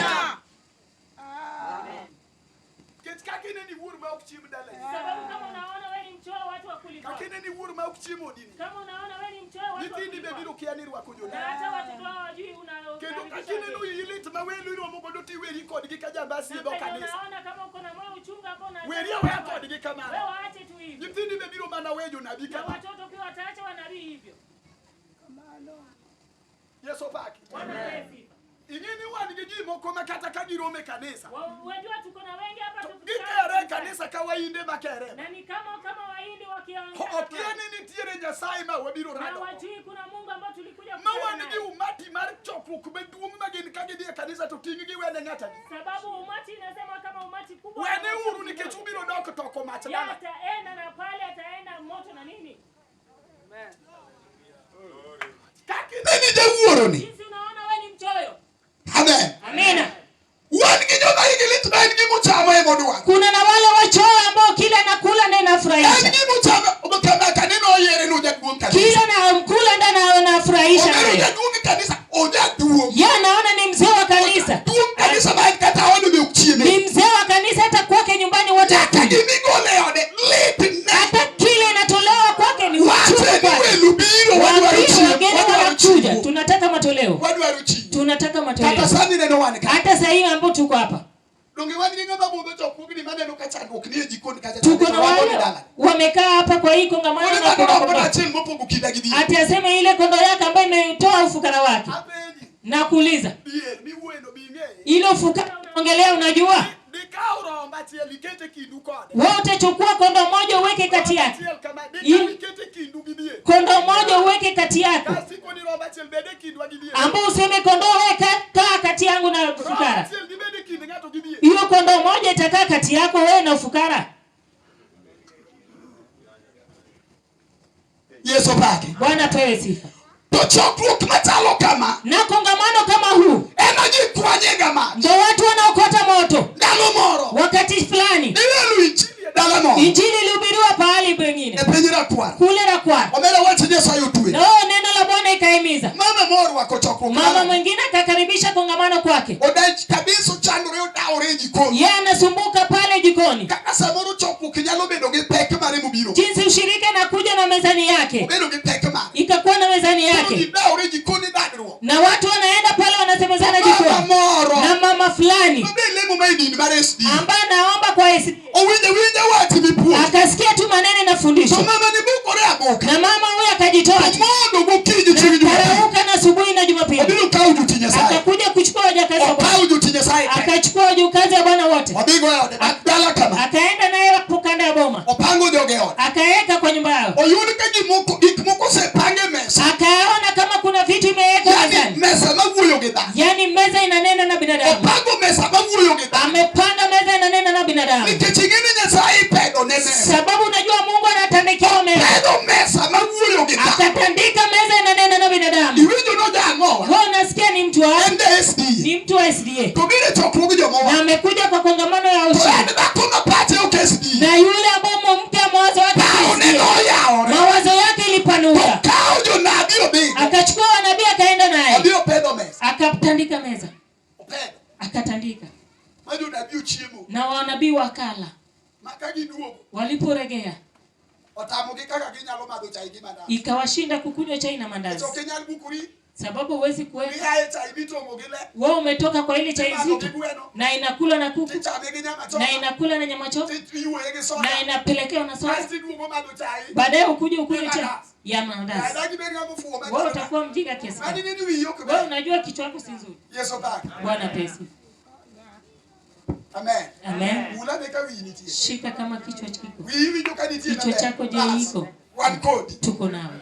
Speaker 4: Nikech kaka ineni wuor ma ok chiem dalani.
Speaker 5: Sababu kama unaona wewe ni mchoyo watu wa kulipwa.
Speaker 4: Kaka ineni wuor ma ok chiem odini.
Speaker 5: Kama unaona wewe ni mchoyo watu wa
Speaker 4: Nyithindi be
Speaker 5: kulipwa.
Speaker 4: biro kia ni rwako
Speaker 5: Na
Speaker 4: jodala.
Speaker 5: hata watoto wao hawajui una
Speaker 4: Kendo
Speaker 5: unakaribisha
Speaker 4: kaka ineno
Speaker 5: wageni.
Speaker 4: iyi lit ma welo iromo godo tiweri kodgi ka jambasi
Speaker 5: Na
Speaker 4: e dho
Speaker 5: penye
Speaker 4: kanisa.
Speaker 5: unaona kama uko na moyo uchungu hapo na
Speaker 4: Weri aweya kodgi kamano.
Speaker 5: Wewe waache tu
Speaker 6: hivyo.
Speaker 7: Nyithindi be biro mana weyo jonabi
Speaker 6: Na
Speaker 7: kama.
Speaker 6: watoto pia wataacha wanabii hivyo.
Speaker 7: Yesu opaki.
Speaker 6: Bwana apewe sifa.
Speaker 7: Ing'e ni wan gi ji moko ma kata ka giromo e kanisa.
Speaker 6: Wajua tuko na wengi hapa
Speaker 7: To
Speaker 6: tukikutana
Speaker 7: gikere e
Speaker 6: kanisani.
Speaker 7: kanisa ka wainde makere.
Speaker 6: Na ni kama kama Wahindi
Speaker 7: To
Speaker 6: wakiongea
Speaker 7: okia ni nitiere Nyasaye ma wabiro
Speaker 6: na
Speaker 7: rado.
Speaker 6: wajui kuna Mungu ambao tulikuja
Speaker 7: Ma
Speaker 6: kukutana
Speaker 7: wan gi
Speaker 6: naye.
Speaker 7: umati mar chokruok maduong' ma gin ka gidhi e kanisa to ting' gi wene ng'ato adi.
Speaker 6: Sababu umati inasema kama umati kubwa
Speaker 7: Wene
Speaker 6: na
Speaker 7: uru nikech ubiro dok toko mach
Speaker 6: ya
Speaker 7: dala.
Speaker 6: ataenda na pale ataenda moto na nini.
Speaker 1: Kaka ineni jawuoroni.
Speaker 6: Jinsi unaona wewe ni mchoyo.
Speaker 1: Amen.
Speaker 6: Amina.
Speaker 1: Wan gi joma igi lit ma en gima ochamo ema odwaro.
Speaker 5: Kuna na wale wachoyo ambao kila nakula ndio
Speaker 1: En
Speaker 5: inafurahisha,
Speaker 1: gima ochamo kama kaneno oyiere ni ojaduong' kanisa.
Speaker 5: kila na mkula ndio anafurahisha
Speaker 1: Omero
Speaker 5: nayo.
Speaker 1: jaduong' kanisa, ojaduong'.
Speaker 5: Yeye anaona ni mzee wa kanisa,
Speaker 1: Duong' kanisa ma en kata ode be ok chieme.
Speaker 5: ni mzee wa kanisa, hata kwake nyumbani wote
Speaker 1: Nyaka
Speaker 5: hakuli.
Speaker 1: gimigolo e ode lit ne.
Speaker 5: Hata kile inatolewa kwake ni
Speaker 1: Wache
Speaker 5: uchungu
Speaker 1: ni
Speaker 5: kwake.
Speaker 1: welo biro wadwaro
Speaker 5: Waambie
Speaker 1: chiemo.
Speaker 5: wageni
Speaker 1: Wadwaro
Speaker 5: wanakuja,
Speaker 1: chiwo.
Speaker 5: tunataka matoleo,
Speaker 1: Wadwaro chiwo.
Speaker 5: tunataka
Speaker 1: Kata
Speaker 5: matoleo.
Speaker 1: sani neno wan ka.
Speaker 5: Hata saa hii ambao tuko hapa
Speaker 1: Donge wan gi ng'ama budho chokruogni maneno ka chandruok ni e jikon kacha.
Speaker 5: tuko na
Speaker 1: to wan
Speaker 5: wale
Speaker 1: e dala.
Speaker 5: wamekaa hapa kwa hii kongamano
Speaker 1: Onge
Speaker 5: na
Speaker 1: ng'ato
Speaker 5: kuna
Speaker 1: rombo
Speaker 5: kondoo.
Speaker 1: achiel mopogo kinda gi dhier.
Speaker 5: Ati aseme ile kondoo yake ambayo imetoa ufukara wake,
Speaker 7: Apenji
Speaker 5: na kuuliza
Speaker 7: dier miwuoyeno be ing'eye.
Speaker 5: ile ufukara unaongelea, unajua
Speaker 7: Dikaw rombo achiel iket e kindu kode.
Speaker 5: wewe utachukua kondoo moja uweke kati
Speaker 7: Rombo
Speaker 5: yake,
Speaker 7: achiel kama dikaw
Speaker 5: Il-
Speaker 7: iket e kindu gi dier.
Speaker 5: kondoo moja uweke kati yako,
Speaker 7: Kasto ikoni rombo achiel bed e kindwa gi dier.
Speaker 5: ambao useme kondoo wewe kaa kati yangu na
Speaker 7: Rombo
Speaker 5: ufukara.
Speaker 7: achiel dibed e kind ng'ato gi dier.
Speaker 5: Hiyo kondoo moja itakaa kati yako wewe na ufukara.
Speaker 1: Yesu opaki.
Speaker 5: Bwana apewe sifa.
Speaker 1: To chokruok machalo kama
Speaker 5: Na kongamano kama huu
Speaker 1: ema ji kwanyega mach.
Speaker 5: ndo watu wanaokota moto.
Speaker 1: Ndalo moro
Speaker 5: Wakati fulani
Speaker 1: iwelo injili e dala moro
Speaker 5: injili ilihubiriwa pahali pengine
Speaker 1: e piny Rakwar.
Speaker 5: kule Rakwar,
Speaker 1: Omera wach Nyasaye otwe.
Speaker 5: na huo neno la Bwana ikahimiza.
Speaker 1: Mama morwako chokruok
Speaker 5: Mama
Speaker 1: dala.
Speaker 5: mwingine akakaribisha kongamano kwake,
Speaker 1: Odach kabisa ochandore odawore e jikon.
Speaker 5: yeye anasumbuka pale jikoni,
Speaker 1: Kaka samoro chokruok nyalo bedo gi pek mare mobiro.
Speaker 5: jinsi ushirika inakuja na mezani yake,
Speaker 1: Obedo gi pek mare.
Speaker 5: ikakuwa na mezani
Speaker 1: Koro ji
Speaker 5: yake,
Speaker 1: dawore e jikon dadruok.
Speaker 5: na watu wanaenda pale wanasemezana
Speaker 1: Mama
Speaker 5: jikoni,
Speaker 1: moro
Speaker 5: na mama fulani
Speaker 1: mabe lemo ma e din mar SD.
Speaker 5: ambaye anaomba kwa SDA
Speaker 1: Owinjo awinja wach mipuonjo.
Speaker 5: akasikia tu maneno
Speaker 1: To
Speaker 5: inafundishwa,
Speaker 1: mama ni bukore aboka.
Speaker 5: na mama huyo akajitoa
Speaker 1: To
Speaker 5: tu
Speaker 1: mondo gokinyi chieng'
Speaker 5: na
Speaker 1: Jumapil.
Speaker 5: karauka na asubuhi na Jumapili
Speaker 1: Obiro kawo jotich Nyasaye.
Speaker 5: akakuja kuchukua wajakazi wa Bwana,
Speaker 1: Okawo jotich Nyasaye te.
Speaker 5: akachukua wajakazi wa Bwana wote,
Speaker 1: Odhigo e ode dala kama.
Speaker 5: akaenda naye hapo kando ya boma,
Speaker 1: Opango joge e ode.
Speaker 5: akaweka kwa nyumba yao,
Speaker 1: Oyud ka gimoko gik moko osepang e mesa.
Speaker 5: akaona kama kuna vitu imewekwa
Speaker 1: Yani
Speaker 5: mezani,
Speaker 1: mesa mawuoyo gi dhano.
Speaker 5: yaani meza inanena na binadamu.
Speaker 1: Opango mesa mawuoyo gi dhano.
Speaker 5: Amepanga meza inanena na binadamu,
Speaker 1: Nikech ing'e ni Nyasaye ipedo ne mesa.
Speaker 5: sababu unajua Mungu anatandikiwa meza,
Speaker 1: Pedo mesa mawuoyo gi dhano.
Speaker 5: akatandika meza inanena na binadamu.
Speaker 1: Iwinjo nojang'owa.
Speaker 5: Wewe unasikia ni mtu wa
Speaker 1: En ja SDA.
Speaker 5: ni mtu wa SDA
Speaker 1: To biro e chokruog joma
Speaker 5: na
Speaker 1: oa.
Speaker 5: amekuja kwa kongamano ya
Speaker 1: To en
Speaker 5: ushirika,
Speaker 1: dhako ma pache ok SDA.
Speaker 5: na yule ambao mke mawazo yake
Speaker 1: Paro
Speaker 5: si
Speaker 1: ne
Speaker 5: SDA,
Speaker 1: noyawore.
Speaker 5: mawazo yake ilipanuka,
Speaker 1: Okawo jonabi odhigo.
Speaker 5: akachukua wanabii akaenda naye
Speaker 1: Odhi opedho mesa.
Speaker 5: akatandika meza,
Speaker 1: Opedho.
Speaker 5: akatandika
Speaker 1: Ma jonabi ochiemo.
Speaker 5: na wanabii wakala.
Speaker 1: Ma ka giduogo
Speaker 5: Waliporegea
Speaker 1: otamogi kaka ginyalo madho chai gi mandas.
Speaker 5: ikawashinda kukunywa chai na
Speaker 1: Nikech
Speaker 5: mandazi,
Speaker 1: ok inyal bukori
Speaker 5: sababu huwezi kuweka
Speaker 1: miaye chai mitong'o gi le
Speaker 5: wewe umetoka kwa ile chai
Speaker 1: timadho gi
Speaker 5: nzito
Speaker 1: gweno
Speaker 5: na inakula na kuku
Speaker 1: tichame gi nyama choma
Speaker 5: na inakula na nyama choma
Speaker 1: tiyuoye gi soda
Speaker 5: na inapelekewa na soda,
Speaker 1: kasto iduogo madho chai
Speaker 5: baadaye ukuje ukunywe chai
Speaker 1: Mandazi.
Speaker 5: ya mandazi.
Speaker 1: Dagi bed ng'ama ofuwo
Speaker 5: Wewe
Speaker 1: machalo
Speaker 5: utakuwa mjinga kiasi
Speaker 1: nade.
Speaker 5: gani?
Speaker 1: Mani ng'e ni wiyi ok
Speaker 5: Wewe
Speaker 1: ber.
Speaker 5: unajua kichwa chako si nzuri.
Speaker 1: Yesu opaki.
Speaker 5: Bwana pesi.
Speaker 1: Amen.
Speaker 5: Amen.
Speaker 1: Mula ne ka wiyi nitie.
Speaker 5: Shika kama kichwa chiko.
Speaker 1: Wiyi winjo ka nitie
Speaker 5: Kichwa
Speaker 1: maber.
Speaker 5: chako je
Speaker 1: Bas,
Speaker 5: iko?
Speaker 1: Wan kodi.
Speaker 5: Tuko nawe.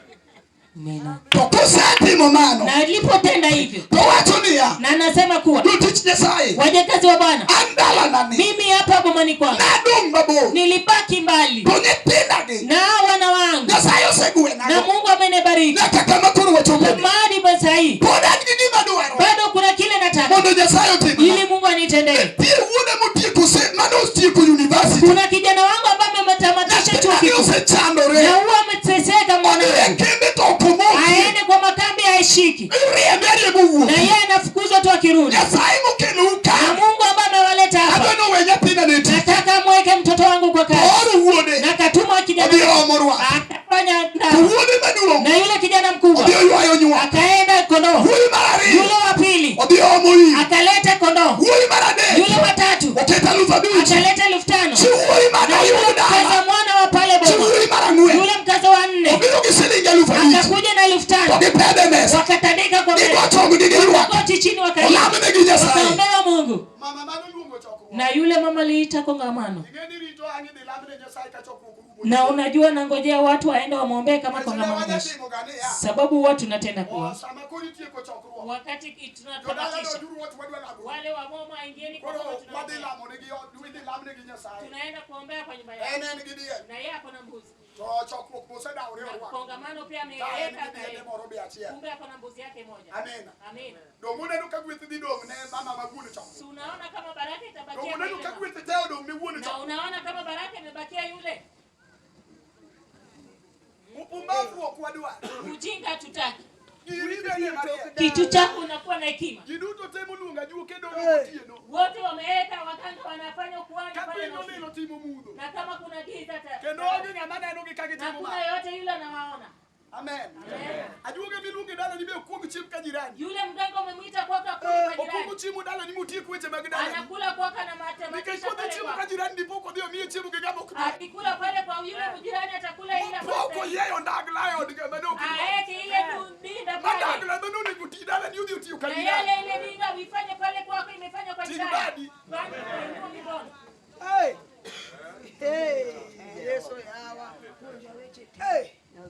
Speaker 5: Amen.
Speaker 1: To kosetimo mano
Speaker 5: Na alipotenda hivyo,
Speaker 1: to wacho niya
Speaker 5: na anasema kuwa
Speaker 1: jotich Nyasaye
Speaker 5: wajakazi wa Bwana,
Speaker 1: an dalanani
Speaker 5: mimi hapa bomani kwangu
Speaker 1: nadong' mabor
Speaker 5: nilibaki mbali
Speaker 1: to nyithindagi
Speaker 5: na hawa wana wangu,
Speaker 1: Nyasaye
Speaker 5: na
Speaker 1: osegwenago
Speaker 5: Mungu amenibariki
Speaker 1: nyaka kama koro wachoponi.
Speaker 5: mahali pa sahi.
Speaker 1: Pod an gi gima dwaro
Speaker 5: Bado kuna kile nataka
Speaker 1: mondo Nyasaye otimna.
Speaker 5: ili Mungu anitendee.
Speaker 1: Nitie wuoda motieko se mane otieko university.
Speaker 5: Kuna kijana wangu ambaye ametamatisha chuo
Speaker 1: Nyathina
Speaker 5: kikuu
Speaker 1: osechandore.
Speaker 5: na huwa ameteseka
Speaker 1: Odhi e
Speaker 5: mwanangu,
Speaker 1: kembe to ok omoki.
Speaker 5: aende kwa makambi haishiki,
Speaker 1: Iriembe ariemba
Speaker 5: na
Speaker 1: owuok.
Speaker 5: yeye anafukuzwa tu akirudi.
Speaker 1: Nyasaye mokelou
Speaker 5: Na
Speaker 1: ka
Speaker 5: Mungu ambaye amewaleta hapa,
Speaker 1: adwa nowe nyathina ne tich.
Speaker 5: nataka mweke mtoto wangu kwa
Speaker 1: To
Speaker 5: kazi,
Speaker 1: oro wuode
Speaker 5: na katuma kijana
Speaker 1: odhi omo rwath.
Speaker 5: akafanya
Speaker 1: To
Speaker 5: ndawa,
Speaker 1: wuode maduong'
Speaker 5: na yule kijana mkubwa
Speaker 1: odhi oywayo nywok.
Speaker 5: akaenda kondoo,
Speaker 1: Wuoyi mar ariyo
Speaker 5: yule wa pili
Speaker 1: odhi omo im.
Speaker 5: akaleta kondoo,
Speaker 1: Wuoyi mar adek
Speaker 5: yule wa tatu
Speaker 1: oketo 5,000.
Speaker 5: akaleta 5,000
Speaker 1: Chi wuoyi mane
Speaker 5: na yule
Speaker 1: oyud dala.
Speaker 5: mkaza mwana wa pale
Speaker 1: Chi
Speaker 5: boma
Speaker 1: To gipedhe mesa.
Speaker 5: Wakatandika kwa
Speaker 1: Gigo
Speaker 5: meza.
Speaker 1: chonggi giywak.
Speaker 5: Wakoti chini wakalia.
Speaker 1: Olamnegi Nyasaye.
Speaker 5: Wakaombewa Mungu.
Speaker 7: Mama mano luongo chokruok.
Speaker 5: Na yule mama aliita kongamano.
Speaker 7: Ing'e ni rito ang' idhi lamne Nyasaye ka chokruok orumo.
Speaker 5: Na unajua nangojea watu waende wamwombee kama
Speaker 7: Nikech ne
Speaker 5: kongamano
Speaker 7: wanya
Speaker 5: imeisha.
Speaker 7: timo ga niya.
Speaker 5: Sababu huwa tunatenda
Speaker 7: Oh,
Speaker 5: kuwa
Speaker 7: sama koro itieko chokruok.
Speaker 6: Wakati
Speaker 7: Jodala
Speaker 6: tunatamatisha
Speaker 7: donjuru watu wadwa lamo.
Speaker 6: wale wa boma ingieni kwa
Speaker 7: Koro
Speaker 6: boma
Speaker 7: wadhi
Speaker 6: tunaombea.
Speaker 7: lamonegi wadhi lamnegi Nyasaye.
Speaker 6: Tunaenda kuombea kwa nyumba yao.
Speaker 7: En en gi diel.
Speaker 6: Na yeye ako na mbuzi.
Speaker 7: To chokruok mosedawore
Speaker 6: Na
Speaker 7: orwako.
Speaker 6: kongamano pia
Speaker 7: Ka en
Speaker 6: ameweka
Speaker 7: gi diende
Speaker 6: akaeka.
Speaker 7: moro be achiel.
Speaker 6: Kumbe ako na mbuzi yake moja.
Speaker 7: Amina.
Speaker 6: Amina.
Speaker 7: Dong' uneno ka gweth dhi dong' ne mama ma wuon chokruok.
Speaker 6: Si unaona kama baraka itabakia
Speaker 7: Dong'
Speaker 6: kwa
Speaker 7: uneno
Speaker 6: yule
Speaker 7: ka
Speaker 6: mama?
Speaker 7: gweth te odong' ne wuon
Speaker 6: Na
Speaker 7: chokruok.
Speaker 6: unaona kama baraka imebakia yule.
Speaker 7: Upumbavu ok wadwar.
Speaker 6: Ujinga hatutaki.
Speaker 7: Giri bende mariek.
Speaker 6: Kitu chako unakuwa na hekima.
Speaker 7: Ji duto temo luongo ajuoke dono gotieno.
Speaker 6: Wote wameweka waganga wanafanya ukuhani
Speaker 7: Ka
Speaker 6: pale
Speaker 7: piny
Speaker 6: na
Speaker 7: olil
Speaker 6: usiku.
Speaker 7: otimo mudho.
Speaker 6: Na kama kuna giza
Speaker 7: Kendo onge ng'ama nenogi ka gitimo
Speaker 6: hakuna
Speaker 7: ma.
Speaker 6: yoyote yule anawaona.
Speaker 7: Amen.
Speaker 6: Amen.
Speaker 7: Ajuoke miluongo e dalani be okuong chiem ka jirani.
Speaker 6: Yule mganga umemwita kwako akule kwa
Speaker 7: Okuong
Speaker 6: jirani.
Speaker 7: chiemo dalani motiek weche mag dalani.
Speaker 6: Anakula kwako na
Speaker 7: Nikech
Speaker 6: matematisha
Speaker 7: kodhi
Speaker 6: pale
Speaker 7: chiemo ka
Speaker 6: kwako.
Speaker 7: jirani dipo kodhi omiye chiemo gi ng'ama ok dwar.
Speaker 6: Akikula pale kwa yule jirani atakula ile
Speaker 7: Mopoko
Speaker 6: ambayo
Speaker 7: yieyo ndagla e od ng'ama ne ok dwar.
Speaker 6: aeke ile dinda
Speaker 7: Ma
Speaker 6: pale.
Speaker 7: ndagla mane onego oti dalani odhi otiyo ka
Speaker 6: Na
Speaker 7: jirani.
Speaker 6: yale ile dinga uifanye pale kwako imefanywa kwa
Speaker 7: Ting'
Speaker 6: jirani.
Speaker 7: badi.
Speaker 6: Bali inua mikono.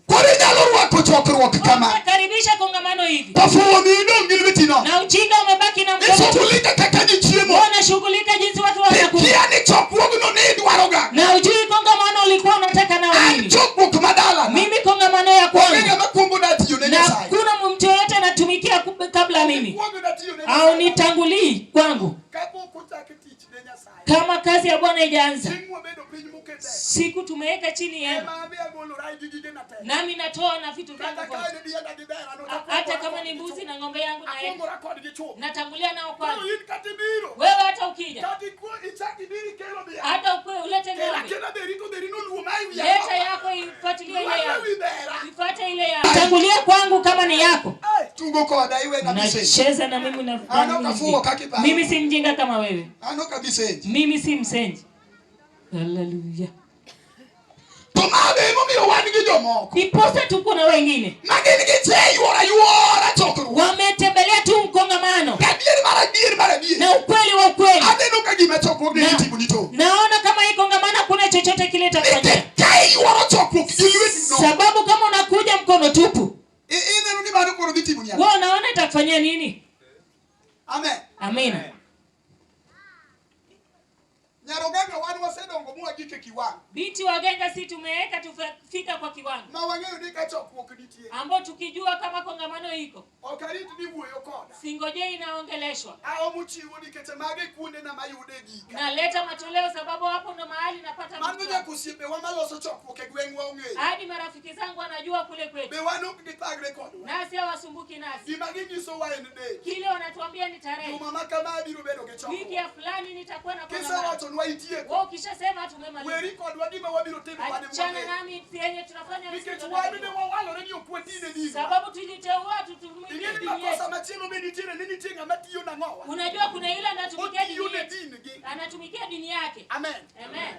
Speaker 1: Koro inyalo rwako chokruok kama.
Speaker 6: Utakaribisha kongamano hivi.
Speaker 1: To fuwo mi idong' gi lweti no.
Speaker 5: Na ujinga umebaki na mkono tu.
Speaker 1: Ishughulika kaka ji chiemo.
Speaker 5: Wewe unashughulika jinsi watu wanakula.
Speaker 1: Ikia ni chokruogno ne idwaroga.
Speaker 5: Na ujui kongamano ulikuwa unataka nao
Speaker 1: An
Speaker 5: nini.
Speaker 1: chokruok madalana.
Speaker 5: Mimi kongamano ya
Speaker 1: Onge
Speaker 5: kwangu.
Speaker 1: ng'ama kuongo datiyo ne
Speaker 5: Na
Speaker 1: Nyasaye.
Speaker 5: hakuna mtu yoyote anatumikia kabla mimi.
Speaker 7: Kuong datiyo ne
Speaker 5: Au
Speaker 7: Nyasaye.
Speaker 5: nitangulii kwangu.
Speaker 7: Kapok ochak tich ne Nyasaye.
Speaker 5: Kama kazi ya Bwana haijaanza.
Speaker 7: Chieng' wabedo piny mokete.
Speaker 5: Siku tumeweka chini hema.
Speaker 7: Ema adhi agolo rai gi gigena te.
Speaker 5: Nami natoa na vitu vyangu
Speaker 7: Kata ka
Speaker 5: vyote.
Speaker 7: en dienda gi dhera no
Speaker 5: Hata kama ni mbuzi na ng'ombe yangu na
Speaker 7: Akuongora kodgi chuth.
Speaker 5: natangulia nao
Speaker 7: Koro
Speaker 5: kwangu.
Speaker 7: in kata ibiro.
Speaker 5: Wewe hata ukija,
Speaker 7: Kata ichak ibiro ikelo dhiang'.
Speaker 5: hata ukwe ulete
Speaker 7: Kel
Speaker 5: ng'ombe,
Speaker 7: akela dheri to dheri noluwo ma e wi
Speaker 5: leta yako ifuatilie ile
Speaker 7: Lwar
Speaker 5: yako,
Speaker 7: e wi dhera.
Speaker 5: ifuate ile yako. Tangulia kwangu kama ni yako.
Speaker 1: Tugo koda iwe na bisenji.
Speaker 5: Nacheza na mimi na
Speaker 1: Ano kafuo kakiparo.
Speaker 5: Mimi si mjinga kama wewe.
Speaker 1: Ano kabisenji.
Speaker 5: Mimi si msenji. Haleluya.
Speaker 1: To ma be emomiyo wan gi jomoko.
Speaker 5: Ndiposa tuko na wengine
Speaker 1: Ma gin giseyuoro ayuora chokruok.
Speaker 5: wametembelea tu mkongamano
Speaker 1: Gadier mar adier mar adier.
Speaker 5: na ukweli wa ukweli.
Speaker 1: Aneno ka gima chokruok ne
Speaker 5: Na-
Speaker 1: itimo ni to.
Speaker 5: Naona kama hii kongamano hakuna chochote kile itafanyia,
Speaker 1: Nikech ka iyuoro chokruok gi lweti no.
Speaker 5: sababu kama unakuja mkono tupu,
Speaker 1: Ineno ni mano koro dhi timo ni ang'o?
Speaker 5: wewe unaona itakufanyia nini?
Speaker 7: Amen.
Speaker 5: Amina.
Speaker 7: Nyaroganga wan wasedongo mwagik e kiwango.
Speaker 6: Binti wagenga si tumeweka tufika kwa kiwango
Speaker 7: Ma wang'eyo ni ka chokruok nitie.
Speaker 6: ambao tukijua kama kongamano iko,
Speaker 7: Ok arit ni wuoyo koda.
Speaker 6: singojei inaongeleshwa.
Speaker 7: Aomo chiwo nikech mago e kuonde na mayude gika.
Speaker 6: Naleta matoleo sababu hapo ndo mahali napata
Speaker 7: Mano
Speaker 6: mtu.
Speaker 7: nyaka osiepewa maloso chokruok e gweng'wa ong'eyo.
Speaker 6: Hadi marafiki zangu wanajua kule kwetu,
Speaker 7: Be wan ok githagre kodwa.
Speaker 6: nasi hawasumbuki nasi.
Speaker 7: Gima ginyisowa en date.
Speaker 6: Kile wanatuambia ni tarehe,
Speaker 7: Juma ma kama abiro bedo gi
Speaker 6: wiki
Speaker 7: chokruok.
Speaker 6: ya fulani nitakuwa na kongamano.
Speaker 7: Kisewachonwa itieko.
Speaker 6: Wewe ukishasema tumemaliza,
Speaker 7: Weri kodwa gima wabiro timo wan ema
Speaker 6: achana
Speaker 7: wang'eyo.
Speaker 6: nami yenye tunafanya
Speaker 7: Nikech
Speaker 6: sisi
Speaker 7: wan ne
Speaker 6: tunajua.
Speaker 7: wawalore ni ok wati ne dinwa.
Speaker 6: Sababu tuliteua tutumike
Speaker 7: Ing'e ni
Speaker 6: dini
Speaker 7: makosa
Speaker 6: yetu.
Speaker 7: machielo be nitiere ni nitie ng'ama tiyo nang'owa.
Speaker 6: Unajua kuna yule anatumikia
Speaker 7: Otiyo
Speaker 6: dini
Speaker 7: ne
Speaker 6: yetu,
Speaker 7: din gi.
Speaker 6: anatumikia dini yake.
Speaker 7: Amen.
Speaker 6: Amen.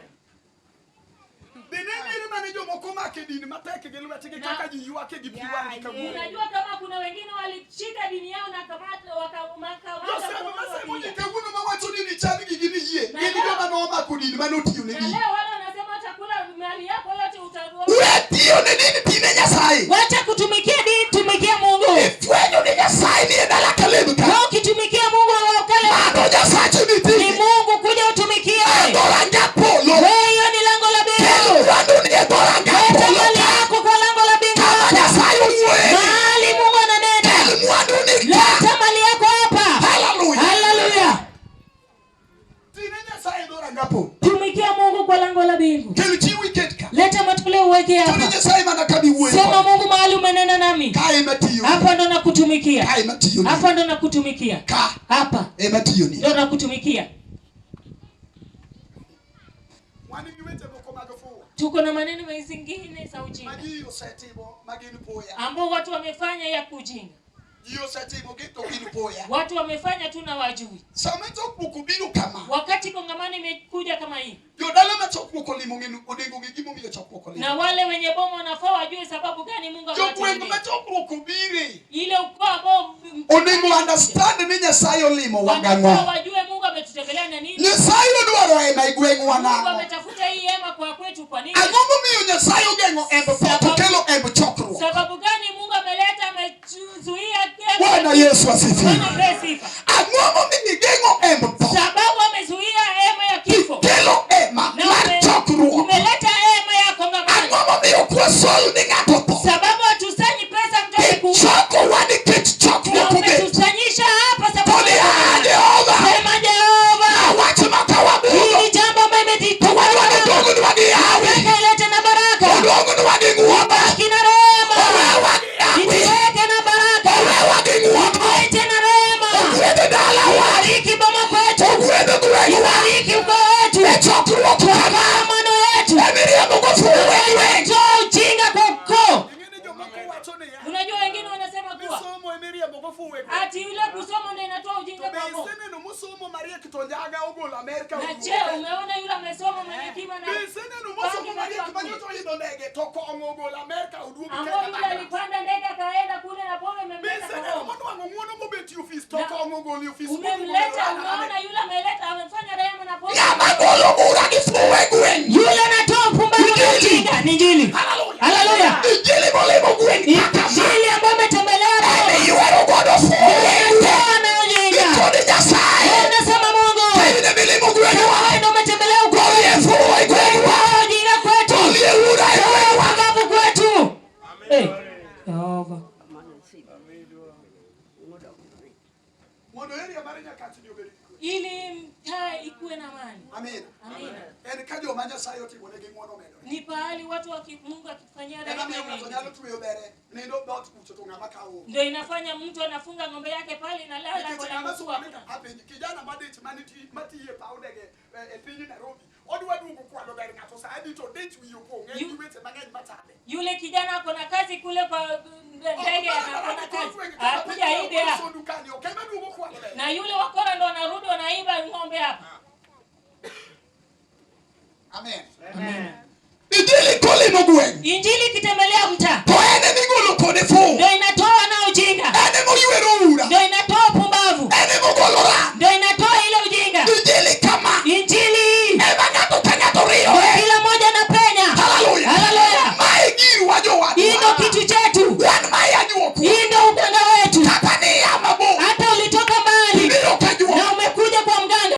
Speaker 7: Be ne nitiere mane jomoko omako e din matek gi lwetgi
Speaker 6: Na-
Speaker 7: kaka ji ywak e gi pi wang'gi kawuono.
Speaker 6: Unajua kama kuna wengine walishika dini yao na kamata wakamata
Speaker 7: Josemo masemo ji kawuono mawacho ni nicham gigi ni yie.
Speaker 6: Na
Speaker 7: Gin
Speaker 6: leo-
Speaker 7: joma nomako din manotiyo ne
Speaker 6: na
Speaker 7: din.
Speaker 6: leo wale wanasema utakula mali yako yote utarua.
Speaker 1: We tiyo ne din ti ne Nyasaye.
Speaker 5: Wacha kutumikia dini, tumikia Mungu.
Speaker 1: Ifwenyo ni Nyasaye ni e dala Kaleb ka.
Speaker 5: Wewe ukitumikia Mungu wa ukale
Speaker 1: Mano Nyasachi
Speaker 5: ni
Speaker 1: nitie.
Speaker 5: Mungu, kuja utumikie.
Speaker 1: E dhoranga polo.
Speaker 5: Wewe, hiyo ni lango la
Speaker 1: Kel
Speaker 5: mbingu.
Speaker 1: mwandu ni e dhoranga
Speaker 5: Leta
Speaker 1: polo
Speaker 5: mali
Speaker 1: ka.
Speaker 5: yako kwa lango la mbingu,
Speaker 1: Kama Nyasaye owuoye.
Speaker 5: mahali Mungu ananena.
Speaker 1: Kel mwandu ni ka.
Speaker 5: Leta mali yako hapa.
Speaker 1: Hallelujah.
Speaker 5: Haleluya!
Speaker 7: Tine Nyasaye e dhoranga polo.
Speaker 5: Tumikia Mungu kwa lango la mbingu.
Speaker 1: Kel chiwo iket ka.
Speaker 5: Leta matoleo uweke
Speaker 1: To ni
Speaker 5: hapa.
Speaker 1: Nyasaye mana kama iwuoye
Speaker 5: Sema
Speaker 1: koda.
Speaker 5: Mungu, mahali umenena nami,
Speaker 1: Ka ema tiyoni.
Speaker 5: hapa ndo nakutumikia,
Speaker 1: Ka ema tiyoni.
Speaker 5: hapa ndo nakutumikia,
Speaker 1: Ka
Speaker 5: hapa
Speaker 1: ema tiyoni.
Speaker 5: ndo nakutumikia.
Speaker 7: Wan gi weche moko mag fuwo
Speaker 5: Tuko na maneno mengine za
Speaker 7: ma
Speaker 5: ujinga
Speaker 7: ji osetimo ma gin puya.
Speaker 5: ambao watu wamefanya ya kujinga.
Speaker 7: Ji osetimo gi to gin poya.
Speaker 6: Watu wamefanya tu na wajui.
Speaker 7: Sama chokruok obiro kama,
Speaker 6: Wakati kongamano imekuja kama hii,
Speaker 7: jodala ma chokruok olimo ng'eno onego ng'e gimomiyo chokruok
Speaker 6: na
Speaker 7: olimo.
Speaker 6: wale wenye boma wanafaa wajue sababu gani Mungu
Speaker 7: Jogweng' ma
Speaker 6: amewatembelea.
Speaker 7: chokruok obire
Speaker 6: Ile ukoo ambao
Speaker 7: onego understand ni Nyasaye olimo
Speaker 6: wanafaa
Speaker 7: wagang'o.
Speaker 6: wajue Mungu ametutembelea na nini.
Speaker 7: Nyasaye odwaro hema e gweng'wa
Speaker 6: Mungu
Speaker 7: nang'o?
Speaker 6: ametafuta hii hema kwa kwetu kwa nini?
Speaker 7: Ang'o momiyo Nyasaye ogeng'o emb tho to kelo emb chokruok?
Speaker 6: Sababu gani Mungu ameleta amezuia
Speaker 7: Bwana Yesu asifiwe.
Speaker 6: Bwana apewe sifa.
Speaker 7: Ang'o momiyo igeng'o emb tho
Speaker 6: Sababu amezuia hema ya kifo
Speaker 7: kikelo hema
Speaker 6: na
Speaker 7: mar chokruok?
Speaker 6: umeleta hema ya kongamano.
Speaker 7: Ang'o momiyo ok wasol ni ng'ato tho?
Speaker 6: Sababu hatusanyi pesa mtu alikufa
Speaker 7: Kichokowa nikech
Speaker 6: na
Speaker 7: chokruok obet.
Speaker 6: umetusanyisha hapa sababu
Speaker 7: To ni
Speaker 6: ya
Speaker 7: a Jehova,
Speaker 6: Sema Jehova,
Speaker 7: awach ma ka
Speaker 6: hii
Speaker 7: wabudho
Speaker 6: ni jambo ambayo
Speaker 7: to wadwa ni
Speaker 6: imetituka.
Speaker 7: duognwa gi hawi,
Speaker 6: Baraka ilete na baraka,
Speaker 7: oduognwa gi ng'wono,
Speaker 6: baki na rehema,
Speaker 7: owewa gi hawi,
Speaker 6: ituweke na baraka,
Speaker 7: owewa gi ng'wono,
Speaker 6: tuwete na rehema,
Speaker 7: ogwedh dalawa,
Speaker 6: ibariki boma kwetu,
Speaker 7: ogwedh gweng'wa,
Speaker 6: ibariki ukoo wetu,
Speaker 7: e chokruok kama
Speaker 6: kongamano yetu,
Speaker 7: e miriambo gofuwo e gweng'.
Speaker 6: toa ujinga kwa ukoo.
Speaker 7: Ing'e ni jomoko wacho niya,
Speaker 6: Unajua wengine wanasema kuwa
Speaker 7: misomo emiriambo gofuwo e gweng'.
Speaker 6: ati yule kusoma ndio inatoa ujinga
Speaker 7: To be
Speaker 6: kwa ukoo.
Speaker 7: iseneno mosomo mariek to njaga ogolo Amerka
Speaker 6: Na
Speaker 7: oduogo
Speaker 6: je,
Speaker 7: Kenya?
Speaker 6: umeona yule amesoma mwenye hekima na
Speaker 7: Be iseneno mosomo mariek manyocha oidho ndege to kong'o ogolo Amerka oduogo
Speaker 6: ambao
Speaker 7: Kenya
Speaker 6: yule
Speaker 7: bang'e?
Speaker 6: alipanda ndege akaenda kule na pombe
Speaker 7: Be
Speaker 6: imemleta kwa
Speaker 7: iseneno
Speaker 6: Roma.
Speaker 7: monwang'o ng'uono mobet e ofis to
Speaker 6: Na-
Speaker 7: kong'o ogolo e ofis moduogo
Speaker 6: Umemleta,
Speaker 7: Rwanda?
Speaker 6: umeona yule ameleta, amefanya rehema na pombe.
Speaker 7: Ng'ama golo bura gi fuwo e gweng'.
Speaker 6: Yule anatoa upumbavu na
Speaker 7: Injili.
Speaker 6: ujinga ni Injili. Haleluya.
Speaker 7: Injili molimo gweng' kaka ma
Speaker 6: Injili ambayo imetembelea
Speaker 7: ene
Speaker 6: Roma.
Speaker 7: ywero godo fuwo e gweng'.
Speaker 6: Inatoa na ujinga.
Speaker 7: Ikoni Nyasaye.
Speaker 6: Wewe unasema Mungu,
Speaker 7: Ka in emilimo gweng'wa.
Speaker 6: wewe ndio umetembelea ukoo.
Speaker 7: Golie fuwo e gweng'wa.
Speaker 6: Toa ujinga kwetu.
Speaker 7: Golie ura e
Speaker 6: Toa
Speaker 7: gweng'wa.
Speaker 6: upumbavu kwetu. Eh, Yehova.
Speaker 7: Mondo area mar Nyakachni obed gi kwe.
Speaker 6: Ili mtaa ikuwe na amani.
Speaker 7: Amina.
Speaker 6: Amina.
Speaker 7: En ka joma Nyasaye otimonegi ng'wono omedore.
Speaker 6: Ni pahali watu waki, Mungu akifanyia
Speaker 7: Ema
Speaker 6: rehema
Speaker 7: miyo ng'ato
Speaker 6: imeongezeka.
Speaker 7: nyalo tweyo bere nindo dhoot kucho to ng'ama kawo.
Speaker 6: Ndio inafanya mtu anafunga ng'ombe yake pale inalala
Speaker 7: Nikech
Speaker 6: kwa
Speaker 7: ng'ama
Speaker 6: mkuu
Speaker 7: somo
Speaker 6: hakuna.
Speaker 7: ka apenji kijana madich manitiye e paw ndege e piny Nairobi odwa duogo kwalo ber ng'ato sa adi to dich wiye opong' en gi weche mang'eny machande.
Speaker 6: Yule kijana ako na kazi kule kwa ndege anakona kazi. Akuja ibe hapa.
Speaker 7: Sondu kani ok ema duogo kwalo ber.
Speaker 6: Na yule wakora ndo anarudi wanaiba ng'ombe hapa.
Speaker 7: Amen.
Speaker 1: Injili kolimo gweng'
Speaker 6: Injili ikitembelea mtaa
Speaker 1: to en emigolo kode fuwo,
Speaker 6: ndio inatoa na ujinga,
Speaker 1: en emoywero